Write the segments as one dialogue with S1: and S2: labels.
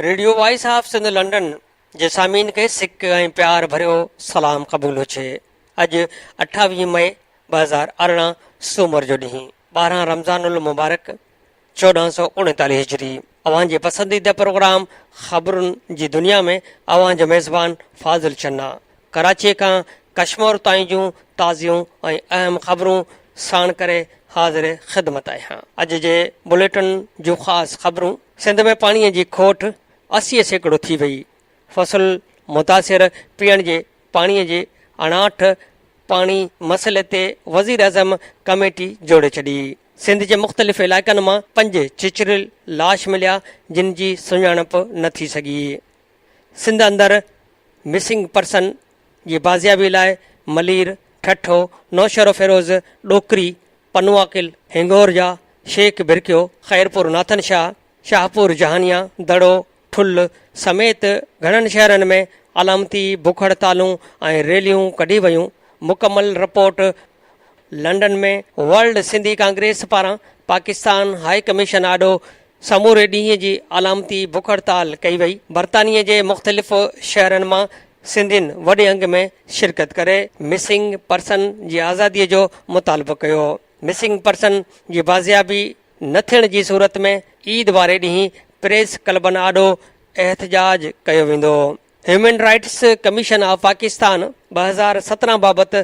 S1: Radio voice of Sindh London جي سامعين کي سڪ ۽ پيار ڀريو سلام قبول هجي. اڄ 28 مئي 2018 سومر جو ڏينهن 12 رمضان المبارڪ 1439 هجري اوهان جي پسنديده پروگرام خبرن جي دنيا ۾ اوهان جو ميزبان فاضل چنا ڪراچيء کان ڪشمور تائين جون تازيون ۽ اهم خبرون ساڻ ڪري حاضر خدمت آهيان. اڄ جي بليٽن جون خاص خبرون، سنڌ ۾ پاڻيء جي کوٽ 80% ٿي وئي، فصل متاثر، پيئڻ جي پاڻيء جي اڻاٺ، پاڻي مسئلي تي وزيراعظم ڪميٽي جوڙي ڇڏي. سنڌ جي مختلف علائقن مان پنج چچريل لاش مليا، جن جي سڃاڻپ نه ٿي سگهي. سنڌ اندر مسنگ پرسن جي بازيابي لاء ملير، ٺٽو، نوشهروفيروز، ڏوڪري، پنوعاقل، هنگورجا، شيخ ڀرڪيو، خيرپور ناٿن شاهه، شاهپور جهانيان، دڙو، ٺل سميت گهڻن شهرن ۾ علامتي بک هڙتالون ۽ ريليون ڪڍي ويون، مڪمل report London ۾ world Sindhi Congress پاران پاڪستان هائي ڪميشن آڏو سموري ڏينهن جي علامتي بک هڙتال ڪئي وئي، برطانيه جي مختلف شهرن مان سنڌين وڏي انگ ۾ شرڪت ڪري مسنگ پرسن جي آزادي جو مطالبو ڪيو، مسنگ پرسن جي بازيابي نه ٿيڻ جي صورت ۾ عيد واري ڏينهن پريس ڪلبن آڏو احتجاج ڪيو ويندو. Human rights commission of Pakistan 2017 بابت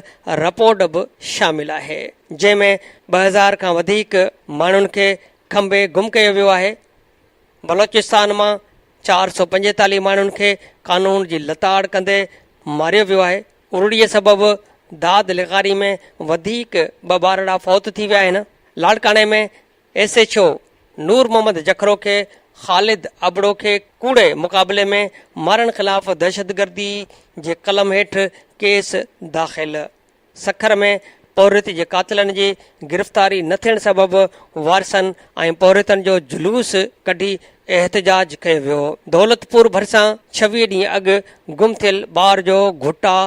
S1: رپورٽ به شامل آهي، جنهن ۾ 2000 کان وڌيڪ ماڻهن کي کنڀي گم ڪيو ويو آهي، بلوچستان مان 445 ماڻهن کي قانون جي لتاڙ ڪندي ماريو ويو آهي، ارڙيء سبب داد لغاري ۾ وڌيڪ ٻه ٻارڙا فوت ٿي ويا آهن، لاڙڪاڻي ۾ S H O Noor Muhammad Jakhro کي خالد ابڙو کي ڪوڙي مقابلي ۾ مارڻ خلاف دهشتگردي جي قلم هيٺ ڪيس داخل. سکر ۾ پورهيت جي قاتلن جي گرفتاري نه ٿيڻ سبب وارثن ۽ پورهيتن جو جلوس ڪڍي احتجاج ڪيو ويو. دولتپور ڀرسان 26 ڏينهن اڳ گم ٿيل ٻار جو گهٽا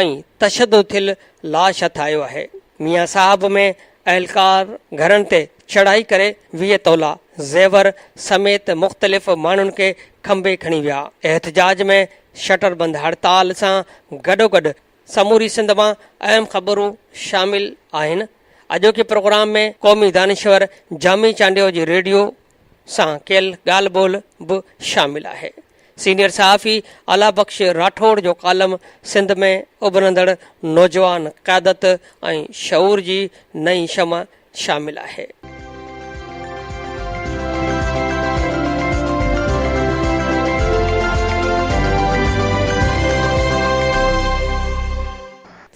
S1: ۽ تشدد ٿيل لاش هٿ آيو آهي. ميان صاحب ۾ اهلڪار گهرن تي چڙهائي ڪري 20 تولا زيور سميت مختلف ماڻهن کي کنڀي کڻي ويا. احتجاج ۾ شٽر بند هڙتال سان گڏوگڏ سموري سنڌ مان اهم خبرون شامل آهن. اڄوڪي پروگرام ۾ قومي دانشور جامي چانڊيو جي ريڊيو سان ڪيل ڳالهه ٻولهه به شامل آهي. سينيئر صحافي الله بخش راٺوڙ جو ڪالم سنڌ ۾ اڀرندڙ نوجوان قيادت ۽ شعور جي نئين شمع شامل آهي.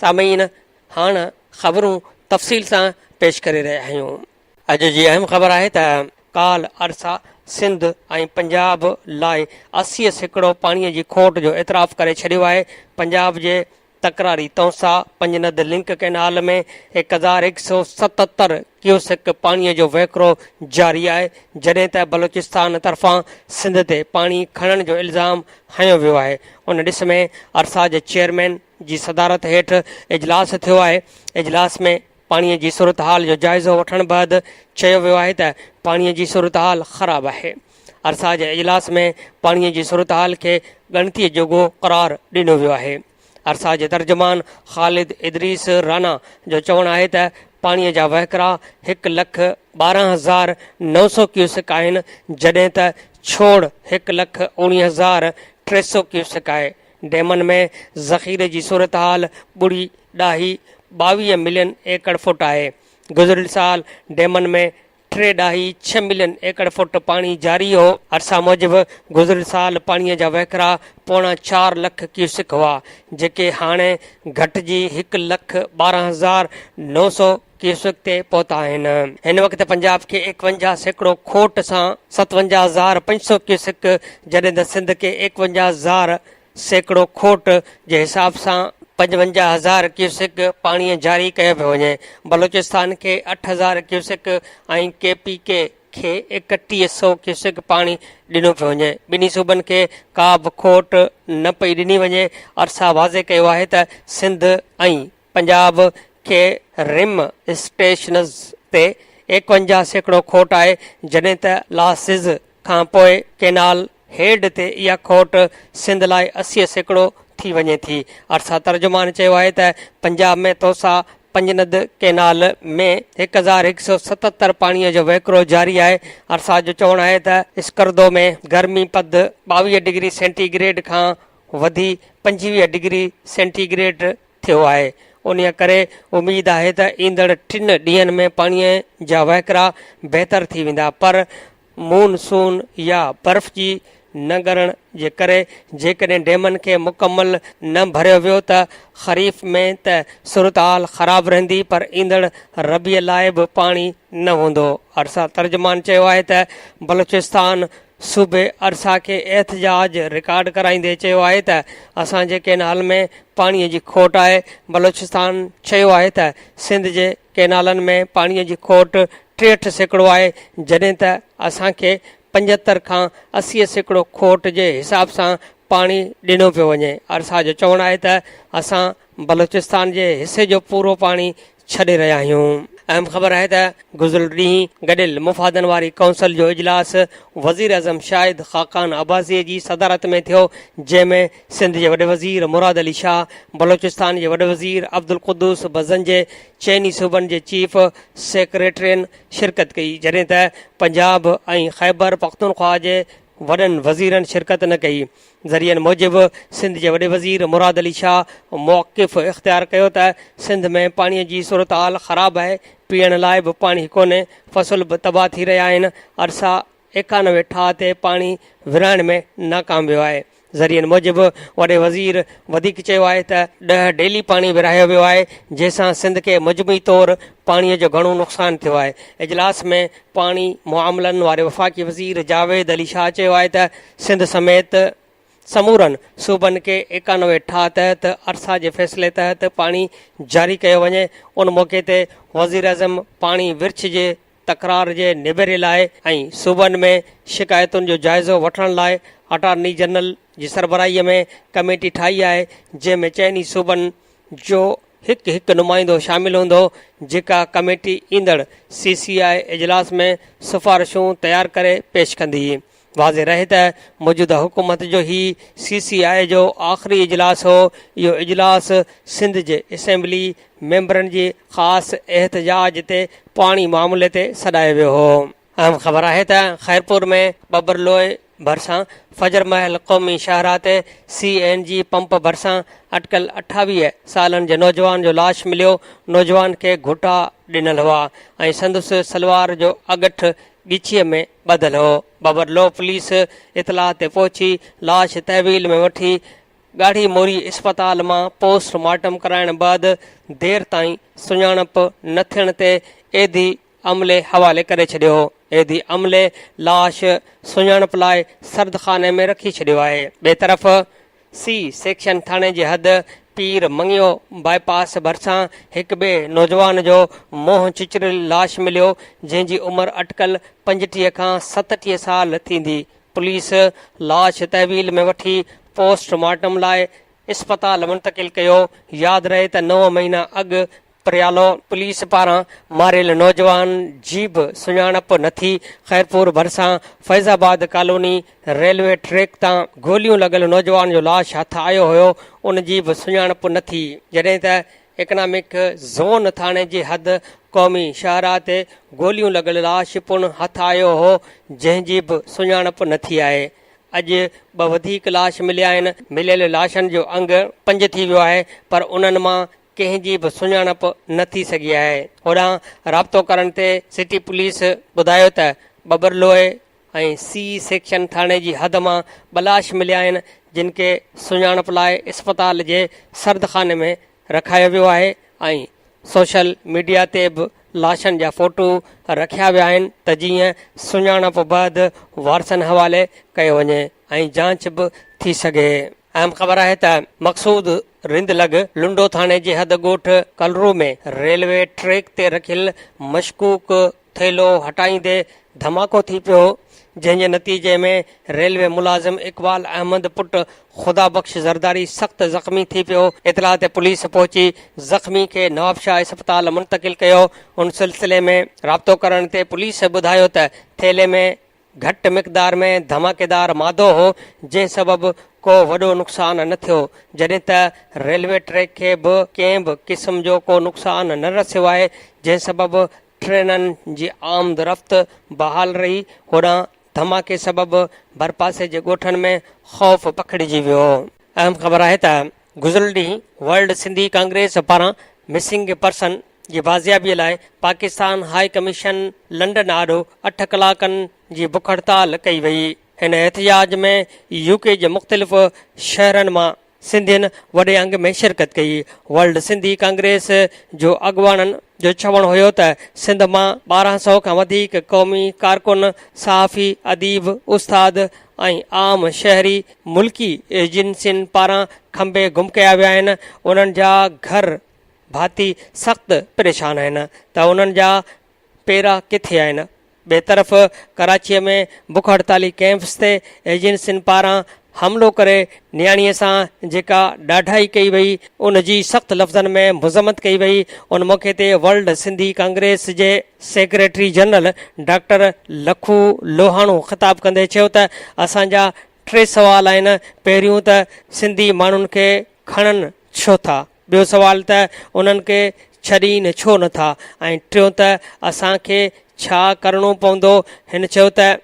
S1: سامعين هاڻ خبرون تفصيل سان پيش ڪري رهيا آهيون. اڄ جي اهم خبر آهي ته ڪالهه ارسا سنڌ ۽ پنجاب لاء 80% پاڻي جي کوٽ جو اعتراف ڪري ڇڏيو آهي، پنجاب جي تڪراري Taunsa Panjnad link canal ۾ 1177 cusec پاڻي جو وهڪرو جاري آهي، جڏهن ته بلوچستان طرفان سنڌ تي پاڻي کڻڻ جو الزام هنيو ويو آهي، ان ڏس ۾ ارسا جي چيئرمين جي صدارت هيٺ اجلاس ٿيو آهي، اجلاس ۾ پاڻي جي صورتحال جو جائزو وٺڻ بعد چيو ويو آهي ته پاڻي جي صورتحال خراب آهي. ارسا جي اجلاس ۾ پاڻي جي صورتحال کي ڳڻتي جوڳو قرار ڏنو ويو آهي. ارسا جي ترجمان خالد ادريس رانا جو چوڻ آهي ته پاڻي جا وهڪرا هڪ لک 12900 ڪيوسڪ آهن جڏهن ته ڇوڙ هڪ لک 19300 ڪيوسڪ آهي. ڊيمن ۾ ذخيري جي صورتحال ٻڙي ڏاهي 22 ملين ايڪڙ فوٽ آهي. گذريل سال ڊيمن ۾ ٽي ڏاهي ڇهه ملين ايڪڙ فوٽ پاڻي جاري هو. ارسا موجب گذريل سال پاڻي جا وهڪرا پوڻا چار لک ڪيوسڪ هئا، جيڪي هاڻي گهٽجي هڪ لک 12900 ڪيوسڪ تي پهتا آهن. هن وقت پنجاب کي 51% کوٽ سان 57500 ڪيوسڪ جڏهن ته سنڌ کي 51000 سيڪڙو کوٽ جي حساب سان 55000 ڪيوسڪ پاڻي جاري ڪيو پيو وڃي. بلوچستان کي 8000 ڪيوسڪ ۽ ڪي پي ڪي کي 3100 ڪيوسڪ پاڻي ڏنو پيو وڃي. ٻنهي صوبن کي ڪا به کوٽ نه پئي ڏني وڃي. ارسا واضح ڪيو آهي ته سنڌ ۽ پنجاب کي رم اسٽيشنز تي 51% کوٽ آهي، جڏهن ته لاسز کان پوء ڪينال هيڊ تي اها کوٽ سنڌ لاء 80% ٿي وڃي ٿي. ارسا ترجمان چيو آهي ته پنجاب ۾ توسا پنجند ڪئنال ۾ 1177 پاڻي جو وهڪرو جاري آهي. ارسا جو چوڻ آهي ته اسڪردو ۾ گرمي پد 22 ڊگري سينٽي گريڊ کان وڌي 25 ڊگري سينٽي گريڊ ٿيو آهي، انهيء ڪري اميد آهي ته ايندڙ ٽن ڏينهن ۾ پاڻي جا وهڪرا بهتر ٿي ويندا پر مون سون يا برف جي نه ڳرڻ جي ڪري جيڪڏهن ڊيمن کي مڪمل نه ڀريو ويو ته خريف ۾ ته صورتحال خراب رهندي پر ايندڙ ربيع لاء به پاڻي نه هوندو. ارسا ترجمان چيو آهي ته بلوچستان صوبي ارسا کي احتجاج رڪارڊ ڪرائيندي چيو آهي ته اسان جي ڪئنال ۾ پاڻي جي کوٽ آهي، بلوچستان چيو آهي ته سنڌ جي ڪئنالن ۾ پاڻي جي کوٽ 63% آهي، جڏهن ته اسان کي 75 کان 80% کوٽ جي حساب سان پاڻي ڏنو پيو وڃي. ارسا جو چوڻ آهي ته اسان بلوچستان جي حصي جو پورو پاڻي ڇڏي رهيا آهيون. اهم خبر آهي ته گذريل ڏينهن گڏيل مفادن واري ڪائونسل جو اجلاس وزيراعظم شاهد خاقان عباسي جي صدارت ۾ ٿيو، جنهن ۾ سنڌ جي وڏي وزير مراد علي شاهه، بلوچستان جي وڏي وزير عبدالقدوس بزنجي، چئني صوبن جي چيف سيڪريٽرين شرڪت ڪئي، جڏهن ته پنجاب ۽ خيبر پختونخواهه جي وڏن وزيرن شرڪت نه ڪئي. ذريعن موجب سنڌ جي وڏي وزير مراد علي شاهه موقف اختيار ڪيو ته سنڌ ۾ پاڻي جي صورتحال خراب آهي، پيئڻ لاء به پاڻي ڪونهي، فصل به تباهه ٿي رهيا آهن، ارسا 91 ٺاهه تي پاڻي ورهائڻ ۾ ناڪام ويو آهي. ذريعن موجب وڏي وزير وڌيڪ چيو آهي ته ڏهه ڊيلي پاڻي ورهايو ويو آهي، جنهن سان سنڌ کي مجموعي طور پاڻي جو گهڻو نقصان ٿيو آهي. اجلاس ۾ پاڻي معاملن واري وفاقي وزير جاويد علي شاهه چيو آهي ته سنڌ سميت سمورن صوبن کي 91 ٺاهه تحت ارسا جي فيصلي تحت پاڻي جاري ڪيو وڃي. ان موقعي تي وزيراعظم پاڻي ورڇ جي تڪرار جي نبيري لاء ۽ صوبن ۾ شڪايتن جو جائزو وٺڻ لاء اٽارني جنرل جي سربراهي ۾ ڪميٽي ٺاهي آهي جنهن ۾ چئني صوبن جو هڪ هڪ نمائندو شامل هوندو جيڪا ڪميٽي ايندڙ سي سي آء اجلاس ۾ سفارشون تيار ڪري پيش ڪندي. واضح رهي ته موجوده حڪومت جو هي سي سي آء جو آخري اجلاس هو، اهو اجلاس سنڌ جي اسيمبلي ميمبرن جي خاص احتجاج تي پاڻي معاملي تي سڏايو ويو هو. اهم خبر آهي ته خيرپور ۾ ٻٻرلوء ڀرسان فجر مهل قومي شاهراهه تي سي اين جي پمپ ڀرسان اٽڪل 28 سالن جي نوجوان جو لاش مليو، نوجوان کي گهوٽا ڏنل هئا ۽ سندس سلوار جو اڳٺ ڳچيء ۾ ٻڌل هو. ٻٻرلوء پوليس اطلاع تي پهچي لاش تحويل ۾ وٺي ڳاڙهي موري اسپتال مان پوسٽ مارٽم ڪرائڻ بعد دير تائين سڃاڻپ نه ٿيڻ تي ايڌي عملي حوالي ڪري ڇڏيو. ايڌي عملي لاش سڃاڻپ لاء سردخاني ۾ رکي ڇڏيو آهي. ٻئي طرف سي سيڪشن ٿاڻي جي حد پير مڱيو باء پاس ڀرسان هڪ ٻئي نوجوان جو منهن چچريل لاش مليو، جنهن جي عمر اٽڪل 35 کان 37 سال ٿيندي. پوليس لاش تحويل ۾ وٺي پوسٽ مارٽم لاء اسپتال منتقل ڪيو. ياد رهي ته نو مهينا اڳ پريالو پوليس پاران ماريل نوجوان جي به سڃاڻپ نه ٿي، خيرپور ڀرسان فيض آباد ڪالوني ريلوي ٽريڪ تان گوليون لڳل نوجوان جو لاش هٿ آيو هيو ان جي به سڃاڻپ نه ٿي، جڏهن ته اڪنامڪ زون ٿاڻي جي حد قومي شاهراهه تي گوليون لڳل لاش پڻ هٿ آيو هو جنهن جي به سڃاڻپ نه ٿي آهي، اڄ ٻه وڌيڪ لاش مليا آهن، مليل لاشن جو انگ پنج ٿي ويو آهي پر انهن مان ڪنهن جي به سڃاڻپ نه ٿي سگهي آهي. هوڏانهن رابطو ڪرڻ تي سٽي پوليس ٻڌايو ته ٻٻرلوء ۽ سي سيڪشن ٿاڻي جي حد مان ٻه لاش مليا آهن جن کي سڃاڻپ لاء اسپتال جي سردخاني ۾ رکايو ويو آهي ۽ سوشل ميڊيا تي به لاشن جا فوٽو رکيا ويا آهن ته جيئن سڃاڻپ بعد وارثن حوالي ڪيو وڃي ۽ جانچ به ٿي سگهي. اهم خبر آهي ته مقصود رند لڳ لنڊو ٿاڻي جي حد ڳوٺ ڪلرو ۾ ريلوي ٽريڪ تي رکيل مشڪوڪ ٿيلهو هٽائيندي ڌماڪو ٿي پيو، جنهن جي نتيجي ۾ ريلوي ملازم اقبال احمد پٽ خدا بخش زرداري سخت زخمي ٿي پيو، اطلاع تي پوليس پهچي زخمي کي نوابشاهه اسپتال منتقل ڪيو، ان سلسلي ۾ رابطو ڪرڻ تي پوليس ٻڌايو ته ٿيلهي ۾ گهٽ مقدار ۾ ڌماڪيدار مادو هو، جنهن سبب ڪو وڏو نقصان نه ٿيو، جڏهن ته ريلوي ٽريڪ کي به ڪنهن به قسم جو ڪو نقصان نه رسيو آهي، جنهن سبب ٽرينن جي آمد رفت بحال رهي، هوڏانهن ڌماڪي سبب ڀرپاسي جي ڳوٺن ۾ خوف پکڙجي ويو. اهم خبر آهي ته گذريل ڏينهن ورلڊ سنڌي ڪانگريس پاران مسنگ پرسن جي بازيابي لاء پاڪستان هاء ڪميشن لنڊن آڏو اٺ ڪلاڪن جي بک هڙتال ڪئي وئي. هن احتجاج ۾ يو ڪي جي مختلف شهرن مان سنڌين وڏي انگ ۾ شرڪت ڪئي. ورلڊ سنڌي ڪانگريس جو اڳواڻن جو چوڻ هيو ته سنڌ مان 12 سئو کان وڌيڪ قومي ڪارڪن، صحافي، اديب، استاد ۽ عام شهري ملڪي ايجنسين پاران کنڀي گم ڪيا ويا آهن، انهن جا گهر ڀاتي سخت پريشان آهن ته انهن جا پيرا ڪٿي آهن؟ ٻئي طرف ڪراچيء ۾ بک هڙتالي ڪئمپس تي ايجنسين پاران حملو ڪري نياڻيء سان جيڪا ڏاڍائي ڪئي وئي ان جي سخت لفظن ۾ مذمت ڪئي وئي ان موقعي تي ورلڊ سنڌي ڪانگريس جي سيڪريٽري جنرل ڊاڪٽر لکو لوهاڻو خطاب ڪندي چيو ته اسان جا ٽي سوال آهن پهريون ته سنڌي ماڻهن کي کڻن ڇو ٿا؟ ٻيو سوال ته انهن کي ڇڏين ڇو نه ٿا؟ ۽ ٽيون ته اسان کي ڇا ڪرڻو پوندو؟ هن چيو ته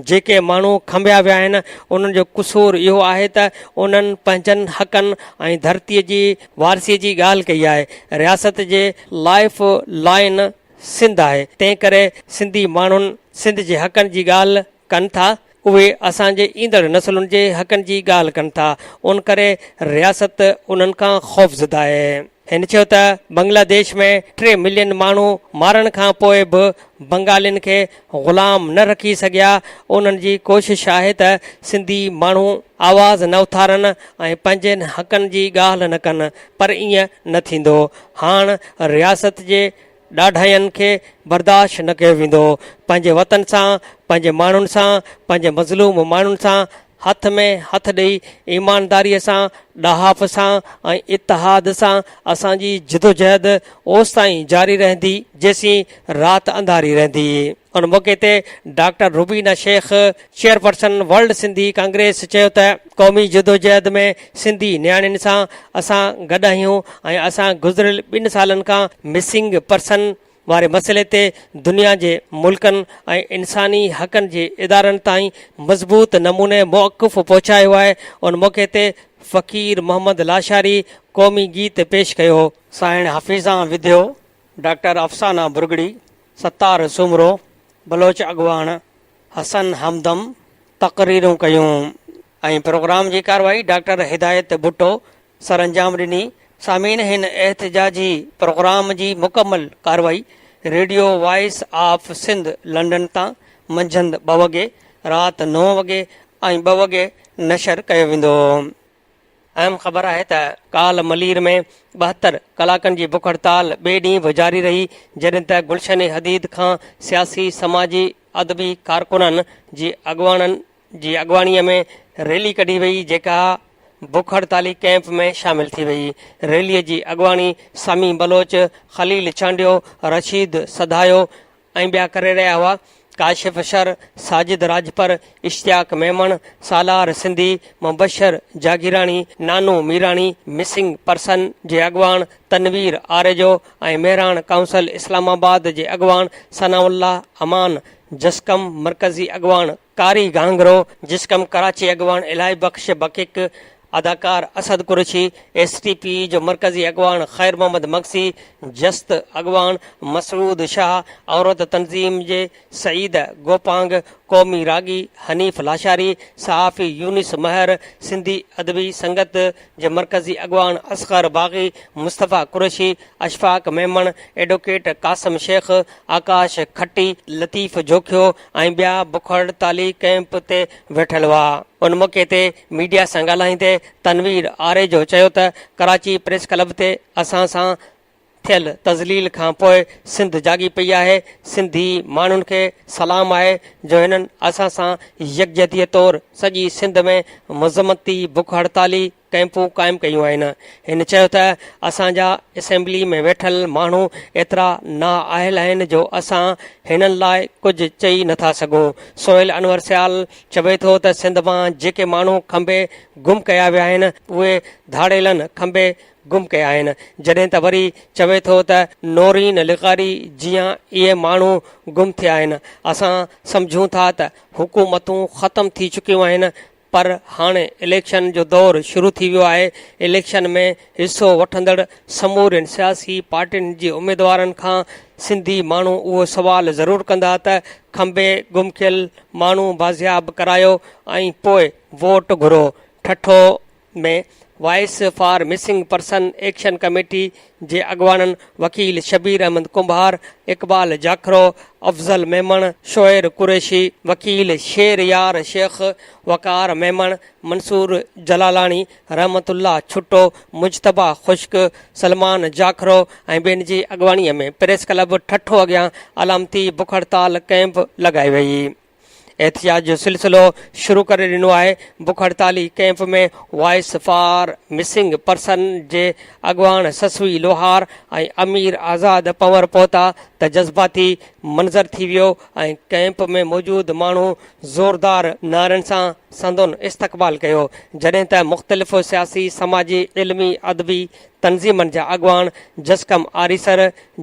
S1: جيڪي ماڻهو کنڀيا ويا آهن انهن جو قصور اهو آهي ته انهن پنهنجن حقن ۽ ڌرتي جي وارثي جي ڳالهه ڪئي آهي، رياست جي لائيف لائين سنڌ آهي، تنهن ڪري سنڌي ماڻهن سنڌ جي حقن جي ڳالهه ڪن ٿا، اهي اسان جي ايندڙ نسلن جي حقن جي ڳالهه ڪن ٿا، ان ڪري رياست انهن کان خوفزده آهي. هن چيو ته بنگلاديش ۾ ٽي ملين ماڻهو مارڻ کان پوء به بنگالين کي غلام نه رکي سگهيا، انهن جي ڪوشش آهي ته سنڌي ماڻهو آواز نه اٿارن ۽ پنهنجن حقن جي ڳالهه نه ڪن پر ائين نه ٿيندو، هاڻ رياست جي ڏاڍاين کي برداشت نه ڪيو ويندو، پنهنجي وطن سان، پنهنجي ماڻهن سان، پنهنجي مظلوم ماڻهن سان هٿ ۾ هٿ ڏئي ايمانداريء سان، ڏاهپ سان ۽ اتحاد سان اسان جي جدوجهد اوستائين جاري رهندي جيسين رات انڌاري رهندي. ان موقعي تي doctor Rubina Shaikh, chairperson world Sindhi congress چيو ته قومي جدوجهد ۾ سنڌي نياڻين سان اسان گڏ آهيون ۽ اسان گذريل ٻن سالن کان مسنگ پرسن واري مسئلي تي دنيا جي ملڪن ۽ انساني حقن جي ادارن تائين مضبوط نموني موقف پهچايو آهي ان موقعي تي فقير محمد لاشاري قومي گيت پيش ڪيو. سائڻ حفيظان وڌيو، ڊاڪٽر افسانه برگڙي، ستار سومرو، بلوچ اڳواڻ حسن همدم تقريرون ڪيون ۽ پروگرام جي ڪارروائي ڊاڪٽر هدايت ڀٽو سرانجام ڏني. سامعين هن احتجاجي پروگرام جي مڪمل ڪارروائي radio voice of Sindh London تان منجهند ٻه وڳي، رات نو وڳي ۽ ٻه وڳي نشر ڪيو ويندو. اهم خبر آهي ته ڪالهه ملير ۾ 72 ڪلاڪن جي بک هڙتال ٻئي ڏينهن به جاري رهي جڏهن ته گلشن حديد کان سياسي سماجي ادبي ڪارڪنن جي اڳواڻن جي اڳواڻي ۾ ريلي ڪڍي وئي جيڪا بک هڙتالي ڪئمپ ۾ شامل ٿي وئي ريلي جي اڳواڻي سميع بلوچ، خليل چانڊيو، رشيد سڌايو ۽ ٻيا ڪري رهيا هئا ڪاشف شر، ساجد راڄپر، اشتياق ميمڻ، سالار سنڌي، مبشر جاگيراڻي، نانو ميراڻي، مسنگ پرسن جي اڳواڻ تنوير آريجو ۽ مهراڻ ڪائونسل اسلام آباد جي اڳواڻ ثناء الله امان، جسقم مرڪزي اڳواڻ قاري گهانگهرو، جسقم ڪراچي اڳواڻ الاهي بخش بڪڪ، اداڪار Asad Qureshi, S T P جو مرڪزي اڳواڻ خير محمد مگسي، جست اڳواڻ مسعود شاهه، عورت تنظيم جي سعيد گوپانگ، قومي راڳي حنيف لاشاري، صحافي يونس مهر، سنڌي ادبي سنگت جي مرڪزي اڳواڻ اصغر باغي، مصطفيٰ قريشي، اشفاق ميمڻ، ايڊووڪيٽ قاسم شيخ، آڪاش کٽي، لطيف جوکيو ۽ ٻيا بک هڙتالي ڪئمپ تي ويٺل هئا. ان موقعي تي ميڊيا سان ڳالهائيندي تنوير آريجو چيو ته ڪراچي پريس ڪلب تي اسان سان ٿيل تذليل کان پوء سنڌ جاڳي پئي آهي، سنڌي ماڻهن کي سلام آهي جو هنن اسان سان يڪجهتي طور سڄي سنڌ ۾ مذمتي بک هڙتالي. ڪئمپون قائم ڪيون آهن. هن چيو ته اسان جا اسيمبلي ۾ ويٺل ماڻهو ايترا نااهل آهن جو اسان هنن لاء ڪجهه چئي نٿا سگهون. سهيل انور سيال چوي ٿو ته سنڌ مان جيڪي ماڻهو کنڀي گم ڪيا ويا آهن اهي ڌاڙيلن کنڀي گم ڪيا آهن جڏهن ته وري چوي ٿو ته نورين لغاري جيان اهي ماڻهو گم ٿيا آهن اسان سمجهون ٿا ته حڪومتون ختم ٿي چڪيون آهن پر هاڻي اليڪشن جو دور شروع ٿي ويو آهي، اليڪشن ۾ حصو وٺندڙ سمورين سياسي پارٽين جي اميدوارن کان سنڌي ماڻهو اهو سوال ضرور ڪندا ته کنڀي گم ٿيل ماڻهو بازياب ڪرايو ۽ پوء ووٽ گهرو. Thatta ۾ voice for missing person action committee جي اڳواڻن وڪيل شبير احمد ڪنڀار، اقبال جاکرو، افضل ميمڻ، شعير قريشي، وڪيل شير يار شيخ، وقار ميمڻ، منصور جلالاڻي، رحمت الله ڇٽو، مجتبيٰ خشڪ، سلمان جاکرو ۽ ٻين جي اڳواڻي ۾ پريس ڪلب ٺٽو اڳيان علامتي بک هڙتال ڪئمپ لڳائي وئي. احتجاج جو سلسلو شروع ڪري ڏنو آهي، بک هڙتالي camp ۾ voice for missing person جي اڳواڻ سسوي لوهار ۽ امير آزاد پنور پهتا ته جذباتي منظر ٿي ويو ۽ ڪئمپ ۾ موجود ماڻهو زوردار نعرن سان سندن استقبال ڪيو جڏهن ته مختلف سياسي سماجي علمي ادبي تنظيمن جا اڳواڻ جسقم آريسر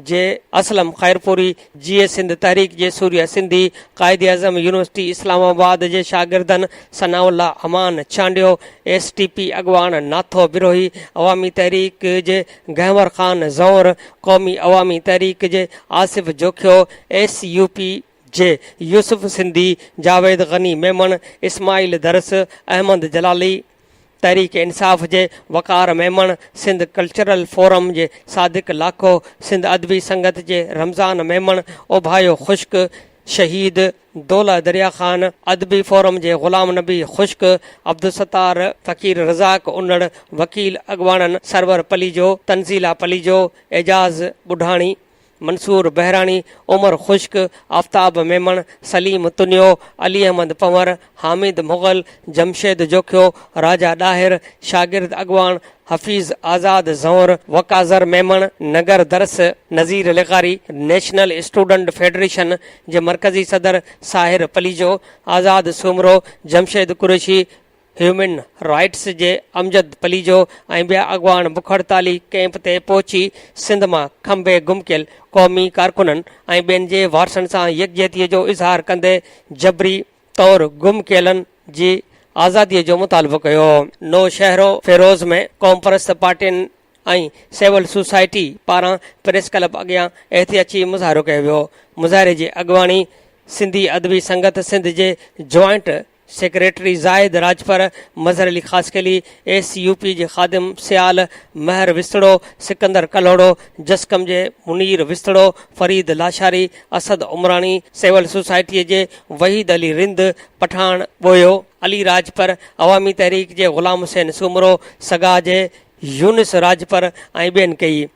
S1: جي اسلم خيرپوري، جيئي سنڌ تحريڪ جي سوريه سنڌي، قائداعظم يونيورسٽي اسلام آباد جي شاگردن Sana Ullah Aman Chandio, S T P اڳواڻ ناٿو بروهي، عوامي تحريڪ جي گهنور خان زئور، قومي عوامي تحريڪ جي Asif Jokhio, S U P جي يوسف سنڌي، جاويد غني ميمڻ، اسماعيل درس، احمد جلالي، تحريڪ انصاف جي وقار ميمڻ، سنڌ ڪلچرل فورم جي صادق لاکو، سنڌ ادبي سنگت جي رمضان ميمڻ، اوڀايو خشڪ، شهيد دولهه دريا خان، ادبي فورم جي غلام نبي خشڪ، عبدالستار فقير رزاق انڙ، وڪيل اڳواڻن سرور پليجو، تنزيلا پليجو، اعجاز ٻڍاڻي، منصور بهراڻي، عمر خشڪ، آفتاب ميمڻ، سليم تنيو، علي احمد پنور، حامد مغل، جمشيد جوکيو، راجا ڏاهر، شاگرد اڳواڻ حفيظ آزاد زئور، وقاضر ميمڻ، نگر درس، نذير لغاري، نيشنل اسٽوڊنٽ فيڊريشن جي مرڪزي صدر ساحر پليجو، آزاد سومرو، جمشيد قريشي، هيومن رائٽس جي امجد پليجو ۽ ٻيا اڳواڻ بک هڙتالي ڪئمپ تي پهچي سنڌ مان کنڀي گم ڪيل قومي ڪارڪنن ۽ ٻين جي وارثن سان يڪجهتي جو اظهار ڪندي جبري طور گم ڪيلن جي آزادي جو مطالبو ڪيو. نوشهرو فيروز ۾ قومپرست پارٽين ۽ سول سوسائٽي پاران پريس ڪلب اڳيان احتجاجي مظاهرو ڪيو ويو. مظاهري جي اڳواڻي سنڌي ادبي سنگت سنڌ جي joint secretary Zahid Rajpar, Mazhar Ali Khaskheli, S U P جي خادم سيال، مهر وسطڙو، سڪندر ڪلهوڙو، جسقم جي منير وسطڙو، فريد لاشاري، اسد عمراڻي، سول سوسائٽيء جي وحيد علي رند، پٺاڻ ٻوهيو، علي راڄپر، عوامي تحريڪ جي غلام حسين سومرو، سگا جي يونس راڄپر ۽ ٻين ڪئي.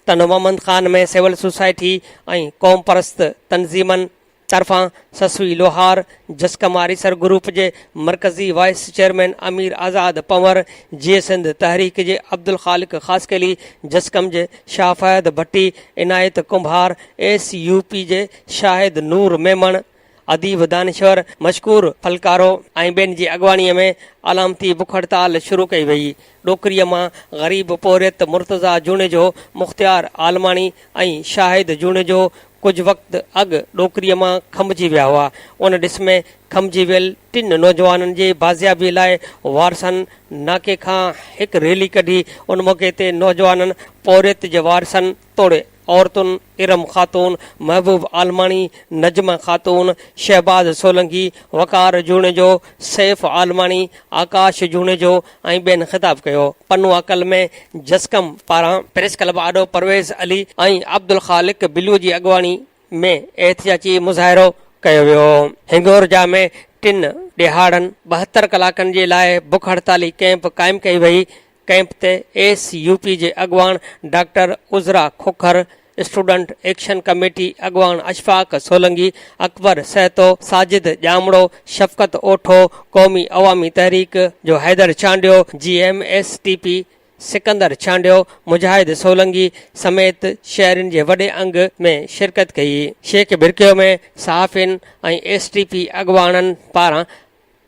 S1: ٽنڊو محمد خان ۾ سول سوسائٽي ۽ قومپرست تنظيمن طرفان سسئي لوهار، جسقم آريسر گروپ جي مرڪزي وائيس چيئرمين امير آزاد پنور، جيئي سنڌ تحريڪ جي عبدالخالق خاصخيلي، جسقم جي Shah Fahad Bhatti, Inayat Kumbhar, S U P جي شاهد نور ميمڻ، اديب دانشور مشڪور ڦلڪارو ۽ ٻين جي اڳواڻي ۾ علامتي بک هڙتال شروع ڪئي وئي. ڏوڪريء مان غريب پورهيت مرتضيٰ جوڻيجو، مختيار عالماڻي ۽ شاهد جوڻيجو ڪجهه وقت اڳ ڏوڪريء مان کنڀجي ويا هئا. ان ڏس ۾ کنڀجي ويل ٽن نوجوانن جي بازيابي لاء وارثن ناڪي کان هڪ ريلي ڪڍي. ان موقعي تي نوجوانن پورهيت جي وارثن توڙي عورتن ارم خاتون، محبوب عالماڻي، نجمه خاتون، شهباز سولنگي، وقار جوڻيجو، سيف عالماڻي، آڪاش جوڻيجو ۽ ٻين خطاب ڪيو. پنوعاقل ۾ جسقم پاران پريس ڪلب آڏو پرويز علي ۽ عبدالخالق بلو جي اڳواڻي ۾ احتجاجي مظاهرو ڪيو ويو. هنگورجا ۾ ٽن ڏهاڙن 72 ڪلاڪن جي لاء بک هڙتالي ڪئمپ قائم ڪئي وئي. ڪئمپ تي ايس يو پي جي اڳواڻ doctor Azra Khokhar, student action committee اڳواڻ اشفاق سولنگي، اڪبر سهتو، ساجد ڄامڙو، شفقت اوٺو، قومي عوامي تحريڪ جو Haider Chandio, G M S T P Sikandar Chandio, Mujahid Solangi سميت شهرين جي وڏي انگ ۾ شرڪت ڪئي. شيخ ڀرڪيو ۾ صحافين ۽ ايس ٽي پي اڳواڻن پاران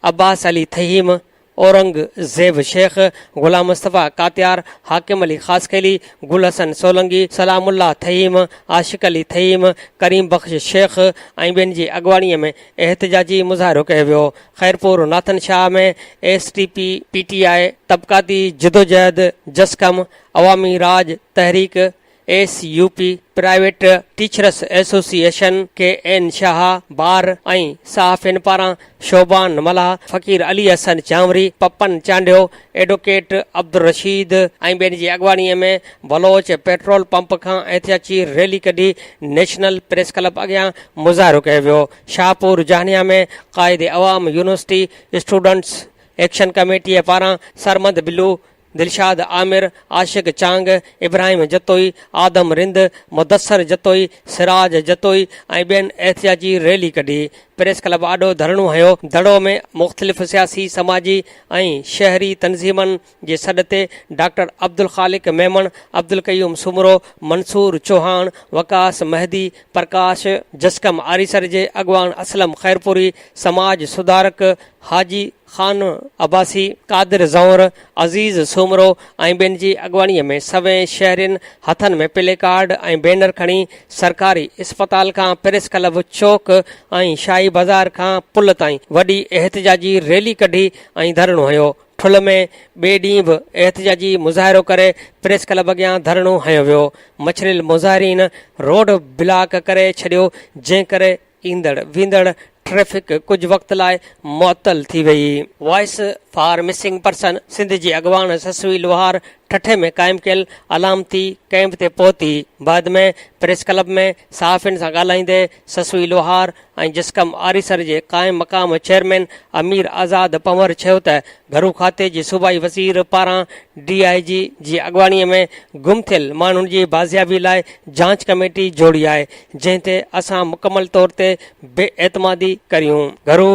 S1: عباس علي ٿهيم، اورنگ زيب شيخ، غلام مصطفيٰ ڪاتيار، حاڪم علي خاصخيلي، گل حسن سولنگي، سلام الله ٿهيم، عاشق علي ٿهيم، ڪريم بخش شيخ ۽ ٻين جي اڳواڻي ۾ احتجاجي مظاهرو ڪيو ويو. Khairpur Nathan Shah ۾ S T P, P T I, طبقاتي جدوجهد، جسقم، عوامي راڄ تحريڪ، S U P, private teachers association, K N Shah, bar ۽ صحافين پاران شعبان ملاح، فقير علي حسن چانوري، پپن چانڊيو، ايڊوڪيٽ عبدالرشيد ۽ ٻين جي اڳواڻي ۾ بلوچ پيٽرول پمپ کان احتجاجي ريلي ڪڍي نيشنل پريس ڪلب اڳيان مظاهرو ڪيو ويو. شاهپور جهانيان ۾ قائد عوام يونيورسٽي اسٽوڊنٽس ايڪشن ڪميٽيء پاران سرمد بلو، دلشاد عامر، عاشق چانگ، ابراهيم جتوئي، آدم رند، مدثر جتوئي، سراج جتوئي ۽ ٻين احتجاجي ريلي ڪڍي پريس ڪلب آڏو ڌرڻو هنيو. دڙو ۾ مختلف سياسي، سماجي ۽ شهري تنظيمن جي سڏ تي ڊاڪٽر عبدالخالق ميمڻ، عبدالقيوم سومرو، منصور چوهاڻ، وقاص مهدي، پرڪاش جسقم آريسر جي اڳواڻ اسلم خيرپوري، سماج سڌارڪ حاجي خان عباسي، قادر زئور، عزيز سومرو ۽ ٻين جي اڳواڻي ۾ سوين شهرين هٿن ۾ پلي ڪارڊ ۽ بينر کڻي سرڪاري اسپتال کان پريس ڪلب چوڪ ۽ شاهي بازار کان پل تائين وڏي احتجاجي ريلي ڪڍي ۽ ڌرڻو هنيو. ٺل ۾ ٻئي ڏينهن به احتجاجي مظاهرو ڪري پريس ڪلب اڳيان ڌرڻو هنيو ويو. مڇريل مظاهرين روڊ بلاڪ ڪري ڇڏيو جنهن ڪري ايندڙ ويندڙ ٽريفڪ ڪجهه وقت لاء معطل ٿي وئي. Voice for missing person Sindh جي اڳواڻ سسوي لوهار ٺٽي ۾ قائم ڪيل علامتي ڪئمپ تي پهتي. بعد ۾ پريس ڪلب ۾ صحافين سان ڳالهائيندي سسوي لوهار ۽ جسقم آريسر جي قائم مقام چيئرمين امير آزاد پنهور چيو ته گهرو کاتي جي صوبائي وزير پاران ڊي I جي جي اڳواڻي ۾ گم ٿيل ماڻهن جي بازيابي لاء جاچ ڪميٽي جوڙي آهي جنهن تي اسان مڪمل طور تي بي اعتمادي ڪريون. گهرو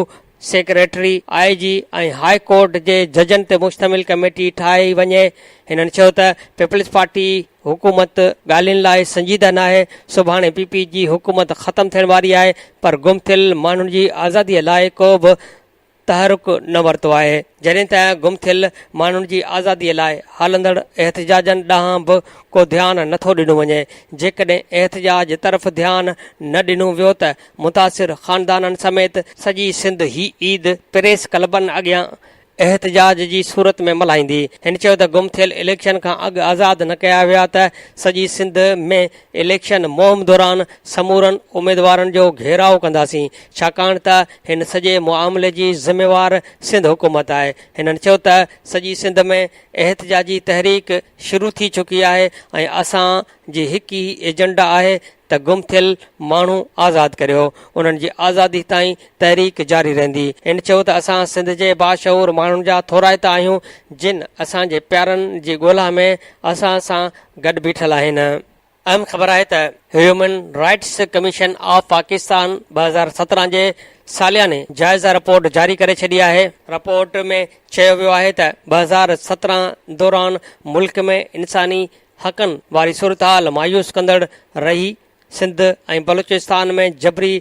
S1: سيڪريٽري، آء جي ۽ هاء ڪورٽ جي ججن تي مشتمل ڪميٽي ٺاهي وڃي. هنن چيو ته پيپلز پارٽي حڪومت ڳالهين لاء سنجيده ناهي، سڀاڻي پي پي جي حڪومت ختم ٿيڻ واري آهي پر گم ٿيل ماڻهن جي آزادي لاء ڪو به تحرڪ نه ورتو آهي، جڏهن ته گم ٿيل ماڻهن جي آزادي لاء هلندڙ احتجاجن ڏانهن به ڪو ڌيان نه ٿو ڏنو وڃي، جيڪڏهن احتجاج طرف ڌيان نه ڏنو ويو ته متاثر خاندانن سميت سڄي سنڌ هي عيد پريس ڪلبن اڳيان احتجاج جي صورت ۾ ملهائيندي. هن چيو ته گم ٿيل اليڪشن کان اڳ آزاد نه ڪيا ويا ته سڄي سنڌ ۾ اليڪشن مهم دوران سمورن اميدوارن جو گهيراء ڪنداسين، ڇاڪاڻ ته هن سڄي معاملي جي ذميوار سنڌ حڪومت آهي. هنن چيو ته سڄي سنڌ ۾ احتجاجي تحريڪ شروع ٿي چڪي آهي ۽ اسان جي هڪ ئي ايجنڊا آهي ته گم ٿيل ماڻهو آزاد ڪريو، انهن جي آزادي تائين تحريڪ جاري رهندي. هن چيو ته اسان سنڌ جي باشعور ماڻهن جا ٿورائتا آهيون جن اسان جي پيارن جي ڳولا ۾ اسان سان گڏ بيٺل آهن. اهم خبر آهي ته human rights commission of Pakistan 2017 جي سالياني جائزه رپورٽ جاري ڪري ڇڏي آهي. رپورٽ ۾ چيو ويو آهي ته 2017 دوران ملڪ ۾ انساني حقن واري صورتحال مايوس ڪندڙ رهي، سنڌ ۽ بلوچستان ۾ جبري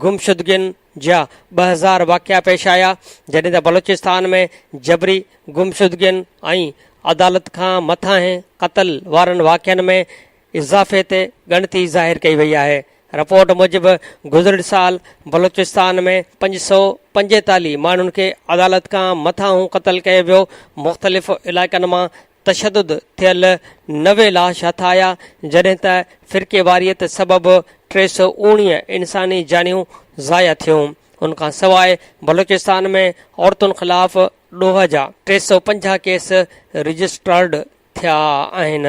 S1: گمشدگين جا 2000 واقعا پيش آيا، جڏهن ته بلوچستان ۾ جبري گمشدگين ۽ عدالت کان مٿانهين قتل وارن واقعن ۾ اضافي تي ڳڻتي ظاهر ڪئي وئي آهي. رپورٽ موجب گذريل سال بلوچستان ۾ 545 ماڻهن کي عدالت کان مٿانهون قتل ڪيو ويو، مختلف علائقن مان تشدد ٿيل 90 لاش هٿ آيا، جڏهن ته فرقيواريت سبب 319 انساني جانيون ضايع ٿيون. ان کان سواء بلوچستان ۾ عورتن خلاف ڏوهه جا 350 ڪيس رجسٽرڊ ٿيا آهن.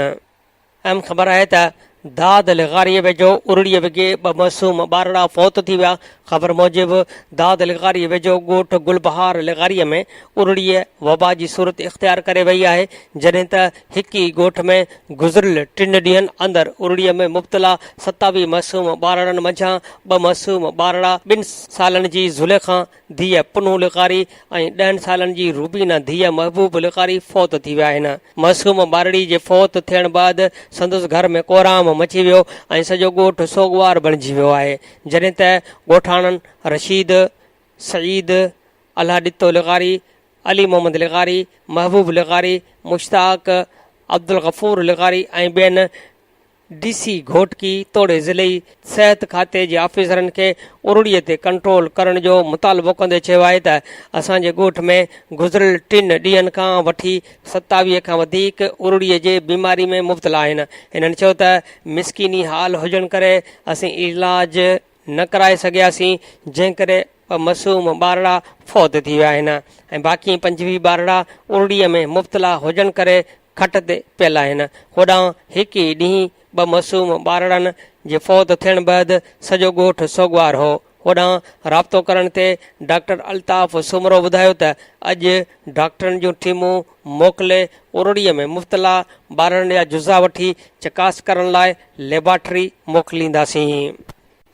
S1: اهم خبر آهي ته داد لغاريء ويجهو ارڙيء وگهي ٻه معصوم ٻارڙا فوت ٿي ويا. خبر موجب داد لغاريء ويجهو ڳوٺ گل بهار لغاريء ۾ ارڙيء وبا جي صورت اختيار ڪري وئي آهي، جڏهن ته هڪ ئي ڳوٺ ۾ گذريل ٽن ڏينهن اندر ارڙيء ۾ مبتلا 27 معصوم ٻارڙن منجهان ٻه معصوم ٻارڙا ٻن سالن جي زليخان ڌيء پنهون لغاري ۽ ڏهن سالن جي روبينا ڌيء محبوب لغاري فوت ٿي ويا آهن. معصوم ٻارڙي جي فوت ٿيڻ بعد سندس گهر ۾ ڪهرام مچي ويو ۽ سڄو ڳوٺ سوڳوار بڻجي ويو آهي، جڏهن ته ڳوٺاڻن رشيد، سعيد، الله ڏتو لغاري، علي محمد لغاري، محبوب لغاري، مشتاق، عبدالغفور لغاري ۽ ٻين ڊي سي گهوٽڪي توڙي ضلعي صحت کاتي جي آفيسرن کي ارڙي تي ڪنٽرول ڪرڻ جو مطالبو ڪندي چيو آهي ته اسان جي ڳوٺ ۾ گذريل ٽن ڏينهن کان وٺي 27 کان وڌيڪ ارڙي جي بيماري ۾ مبتلا آهن. هنن چيو ته مسڪيني حال هجڻ ڪري اسين علاج نه ڪرائي سگهياسين جنهن ڪري ٻه معصوم ٻارڙا فوت ٿي ويا آهن ۽ باقي 25 ٻارڙا ارڙي ۾ مبتلا هجڻ ڪري کٽ تي پيل آهن. هوڏانهن هڪ ئي ڏينهن ٻه معصوم ٻارڙن جي فوت ٿيڻ بعد سڄو ڳوٺ سوڳوار هو. هوڏانهن رابطو ڪرڻ تي ڊاڪٽر الطاف سومرو ٻڌايو ته اڄ ڊاڪٽرن جون ٽيمون موڪلي ارڙي ۾ مبتلا ٻارڙن جا جزا وٺي چڪاس ڪرڻ لاء ليبارٽري موڪلينداسين.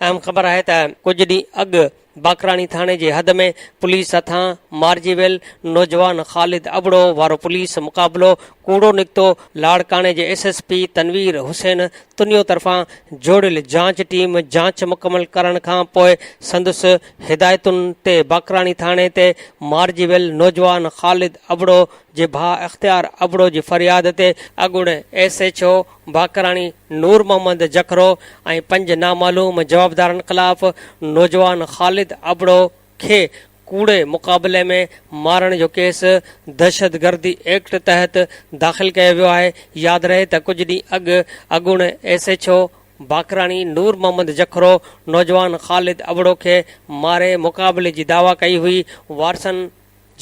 S1: اهم خبر آهي ته ڪجهه ڏينهن اڳ باقراڻي ٿاڻي جي حد ۾ پوليس هٿان مارجي ويل نوجوان خالد ابڙو وارو پوليس مقابلو ڪوڙو نڪتو، لاڙڪاڻي جي S S P Tanveer Hussain Tunio طرفان جوڙيل جاچ ٽيم جاچ مڪمل ڪرڻ کان پوء سندس هدايتن تي باقراڻي ٿاڻي تي مارجي ويل نوجوان خالد ابڙو جي ڀاء اختيار ابڙو جي فرياد تي اڳوڻي S H O Bakrani Noor Muhammad Jakhro ۽ پنج نامعلوم جوابدارن خلاف نوجوان خالد ابڙو کي ڪوڙي مقابلي ۾ مارڻ جو ڪيس دهشتگردي ايڪٽ تحت داخل ڪيو ويو آهي. ياد رهي ته ڪجهه ڏينهن اڳ اڳوڻي S H O Bakrani Noor Muhammad Jakhro نوجوان خالد ابڙو کي ماري مقابلي جي دعويٰ ڪئي هئي، وارثن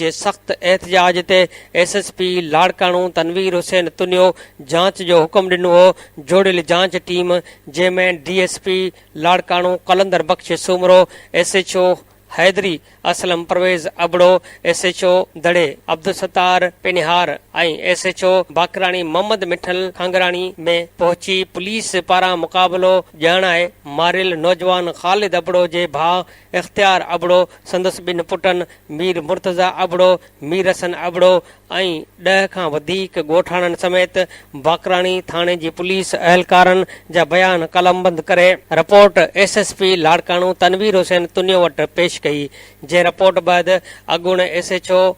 S1: جي سخت احتجاج تي S S P Larkana Tanveer Hussain Tunio جاچ جو حڪم ڏنو هو، جوڙيل جاچ ٽيم جنهن ۾ D S P Larkana Qalandar Bakhsh Soomro, S H O Haideri Aslam Parvez Abro, S H O Daro Abdul Sattar Panhwar ۽ S H O Bakrani Muhammad Mithal Khangrani ۾ پهچي police پاران مقابلو ڄاڻائي ماريل نوجوان خالد ابڙو جي ڀاء اختيار ابڙو، سندس ٻن پٽن مير مرتضيٰ ابڙو، مير حسن ابڙو ۽ ڏهه کان وڌيڪ ڳوٺاڻن سميت باقراڻي ٿاڻي جي پوليس اهلڪارن جا بيان قلمبند ڪري report S S P Larkana Tanveer Hussain Tunio وٽ پيش ڪئي، جنهن رپورٽ بعد اڳوڻي S H O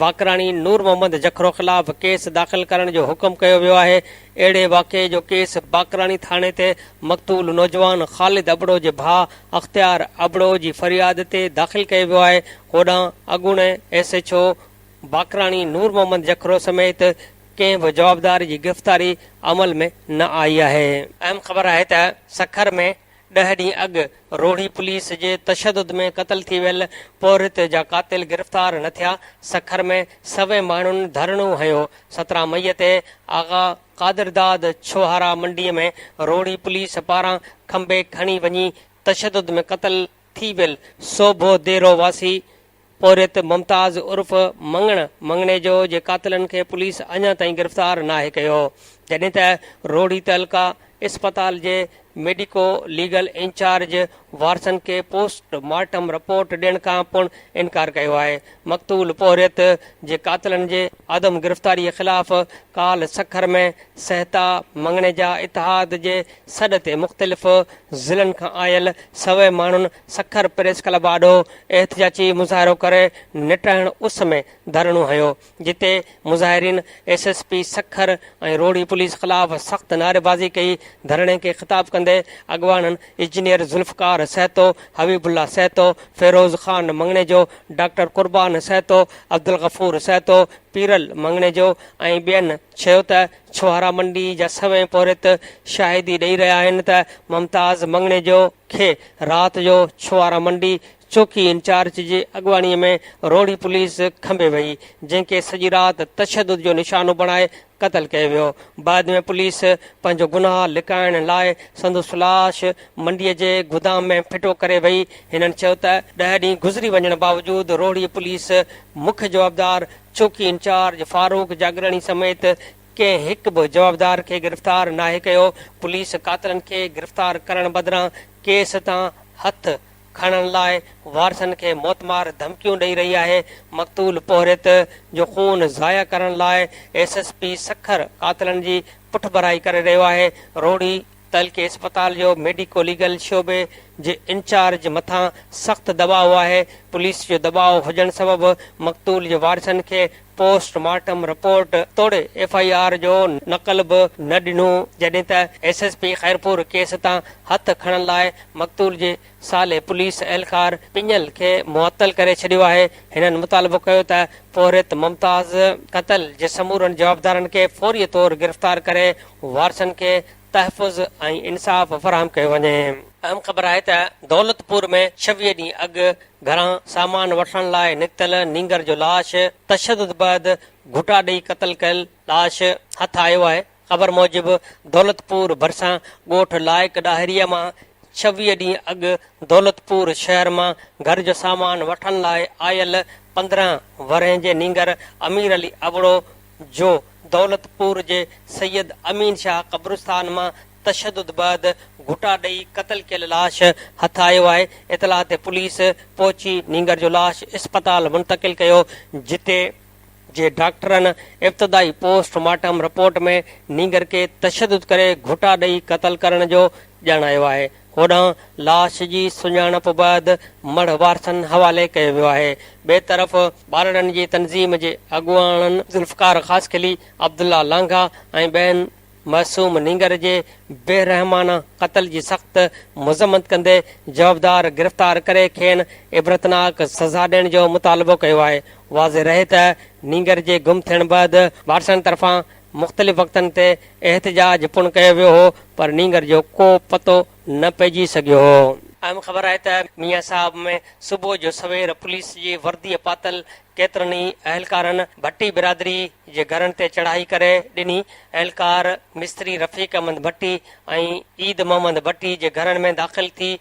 S1: Bakrani Noor Muhammad Jakhro خلاف ڪيس داخل ڪرڻ جو حڪم ڪيو ويو آهي. اهڙي واقعي جو ڪيس باقراڻي ٿاڻي تي مقتول نوجوان خالد ابڙو جي ڀاء اختيار ابڙو جي فرياد تي داخل ڪيو ويو آهي. هوڏانهن اڳوڻي S H O Bakrani Noor Muhammad Jakhro سميت ڪنهن به جوابدار جي گرفتاري عمل ۾ نه آئي آهي. اهم خبر آهي ته سکر ۾ ڏهه ڏينهن اڳ روهڙي پوليس جي تشدد ۾ قتل ٿي ويل پورهيت جا قاتل گرفتار نه ٿيا، سکر ۾ سوين ماڻهن ڌرڻو هنيو، 17 مئي تي آغا قادرداد ڇوهارا منڊي ۾ روهڙي پوليس پاران کنڀي کڻي وڃي تشدد ۾ قتل ٿي ويل سوڀو ديرو واسي پورهيت ممتاز عرف مڱڻ مڱڻيجو جي قاتلن کي پوليس اڃا تائين گرفتار ناهي ڪيو، جڏهن ته روهڙي تعلقه اسپتال جي ميڊيڪو ليگل انچارج وارثن کي پوسٽ مارٽم رپورٽ ڏيڻ کان پڻ انڪار ڪيو آهي. مقتول پورهيت جي قاتلن جي عدم گرفتاري خلاف ڪالهه سکر ۾ سهتا مڱڻيجا اتحاد جي سڏ تي مختلف ضلعن کان آيل سوين ماڻهن سکر پريس ڪلب آڏو احتجاجي مظاهرو ڪري نٽهڻ اس ۾ ڌرڻو هنيو، جتي مظاهرين S S P Sukkur ۽ Rohri police خلاف سخت نعريبازي ڪئي، ڌرڻي کي خطاب ڪندي اڳواڻن انجنيئر ذوالفقار سهتو، حبيب الله سهتو، فيروز خان مڱڻيجو، ڊاڪٽر قربان سهتو، عبدالغفور سهتو، پيرل مڱڻيجو ۽ ٻين چيو ته ڇوهارا منڊي جا سوين پورهيت شاهدي ڏئي رهيا آهن ته ممتاز مڱڻيجو کي رات جو ڇوهارا منڊي چوڪي انچارج جي اڳواڻي ۾ روهڙي پوليس کنڀي وئي، جنهن کي سڄي رات تشدد جو نشانو بڻائي قتل ڪيو ويو. بعد ۾ پوليس پنهنجو گناهه لڪائڻ لاء سندس لاش منڊي جي گدام ۾ ڦٽو ڪري وئي. هنن چيو ته ڏهه ڏينهن گذري وڃڻ باوجود روهڙي پوليس مک جوابدار چوڪي انچارج فاروق جاگراڻي سميت ڪنهن هڪ به جوابدار کي گرفتار ناهي ڪيو، پوليس قاتلن کي گرفتار ڪرڻ بدران ڪيس تان هٿ کڻڻ لاء وارثن کي موتمار ڌمڪيون ڏئي رهي آهي، مقتول پورهيت جو خون ضايع ڪرڻ لاء ايس ايس پي سکر قاتلن جي پٺڀرائي ڪري رهيو آهي، روهڙي تعلقي اسپتال جو ميڊيڪوليگل شعبي جي انچارج مٿان سخت دٻاء آهي، پوليس جو دٻاء هجڻ سبب مقتول جي وارثن کي پوسٽ مارٽم رپورٽ توڙي ايف I R جو نقل به نه ڏنو، جڏهن ته S S P Khairpur case تان هٿ کڻڻ لاء مقتول جي صالح پوليس اهلڪار پڃل کي معطل ڪري ڇڏيو آهي، هنن مطالبو ڪيو ته پورهيت ممتاز قتل جي سمورن جوابدارن کي فوري طور گرفتار ڪري وارثن کي تحفظ ۽ انصاف فراهم ڪيو وڃي. اهم خبر آهي ته دولتپور ۾ 26 ڏينهن اڳ گهران سامان وٺڻ لاء نڪتل نينگر جو لاش تشدد بعد گهٽا ڏئي قتل ڪيل لاش هٿ آيو آهي. خبر موجب دولتپور ڀرسان ڳوٺ لائق ڏاهريء مان 26 ڏينهن اڳ دولتپور شهر مان گهر جو سامان وٺڻ لاء آيل 15 ورهين جي نينگر امير علي ابڙو جو دولتپور جي سيد امين شاهه قبرستان مان تشدد بعد گهٽا ڏئي قتل ڪيل لاش هٿ آيو آهي، اطلاع تي پوليس پهچي نينگر جو لاش اسپتال منتقل ڪيو، جتي جي ڊاڪٽرن ابتدائي پوسٽ مارٽم رپورٽ ۾ نينگر کي تشدد ڪري گهٽا ڏئي قتل ڪرڻ جو ڄاڻايو آهي. هوڏانهن لاش جي سڃاڻپ بعد مڙهه وارثن حوالي ڪيو ويو آهي. ٻئي طرف ٻارڙن جي تنظيم جي اڳواڻن ذوالفقار خاصخيلي، عبدالله لانگاهه ۽ ٻين معصوم نينگر جي بي رحمانه قتل جي سخت مذمت ڪندي جوابدار گرفتار ڪري کين عبرتناڪ سزا ڏيڻ جو مطالبو ڪيو آهي. واضح رهي ته نينگر جي گم ٿيڻ بعد وارثن طرفان مختلف وقتن تي احتجاج پڻ ڪيو ويو هو پر نينگر جو ڪو پتو نه پئجي سگهيو هو. اهم خبر آهي ته ميان صاحب ۾ صبح جو سوير پوليس جي ورديء پاتل ڪيترن ئي اهلڪارن ڀٽي برادري جي گهرن تي چڙهائي ڪري ڏني. اهلڪار مستري رفيق احمد ڀٽي ۽ عيد محمد ڀٽي جي گهرن ۾ داخل ٿي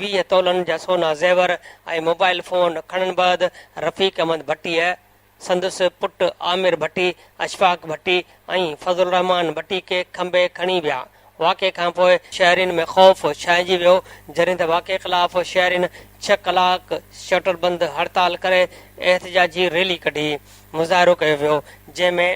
S1: 20 تولن جا سونا زيور ۽ موبائل فون کڻڻ بعد رفيق احمد ڀٽيء سندس پٽ عامر ڀٽي، اشفاق ڀٽي ۽ فضل الرحمان ڀٽي کي کنڀي کڻي ويا. واقعي کانپوء شهرين ۾ خوف ڇانئجي ويو، جڏهن ته واقعي خلاف شهرين ڇهه ڪلاڪ شٽر بند هڙتال ڪري احتجاجي ريلي ڪڍي مظاهرو ڪيو ويو، جنهن ۾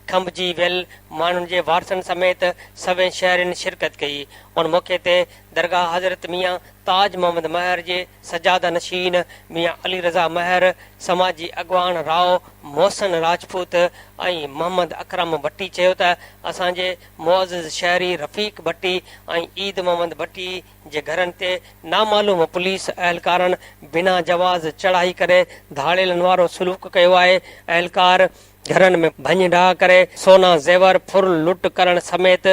S1: کنڀجي ويل ماڻهن جي وارثن سميت سوين شهرين شرڪت ڪئي. ان موقعي تي درگاهه حضرت ميان تاج محمد مهر جي سجاده نشين ميان علي رضا مهر، سماجي اڳواڻ رائو محسن راجپوت ۽ محمد اڪرم ڀٽي چيو ته اسان جي معزز شهري رفيق ڀٽي ۽ عيد محمد ڀٽي جي گهرن تي نامعلوم پوليس اهلڪارن بنا جواز چڙهائي ڪري ڌاڙيلن وارو سلوڪ ڪيو آهي، اهلڪار گهرن ۾ ڀڃ ڊاهه ڪري سونا زيور ڦر لٽ ڪرڻ سميت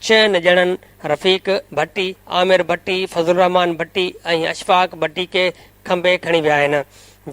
S1: چئن ڄڻن رفيق ڀٽي، عامر ڀٽي، فضل الرحمان ڀٽي ۽ اشفاق ڀٽي کي کنڀي کڻي ويا آهن،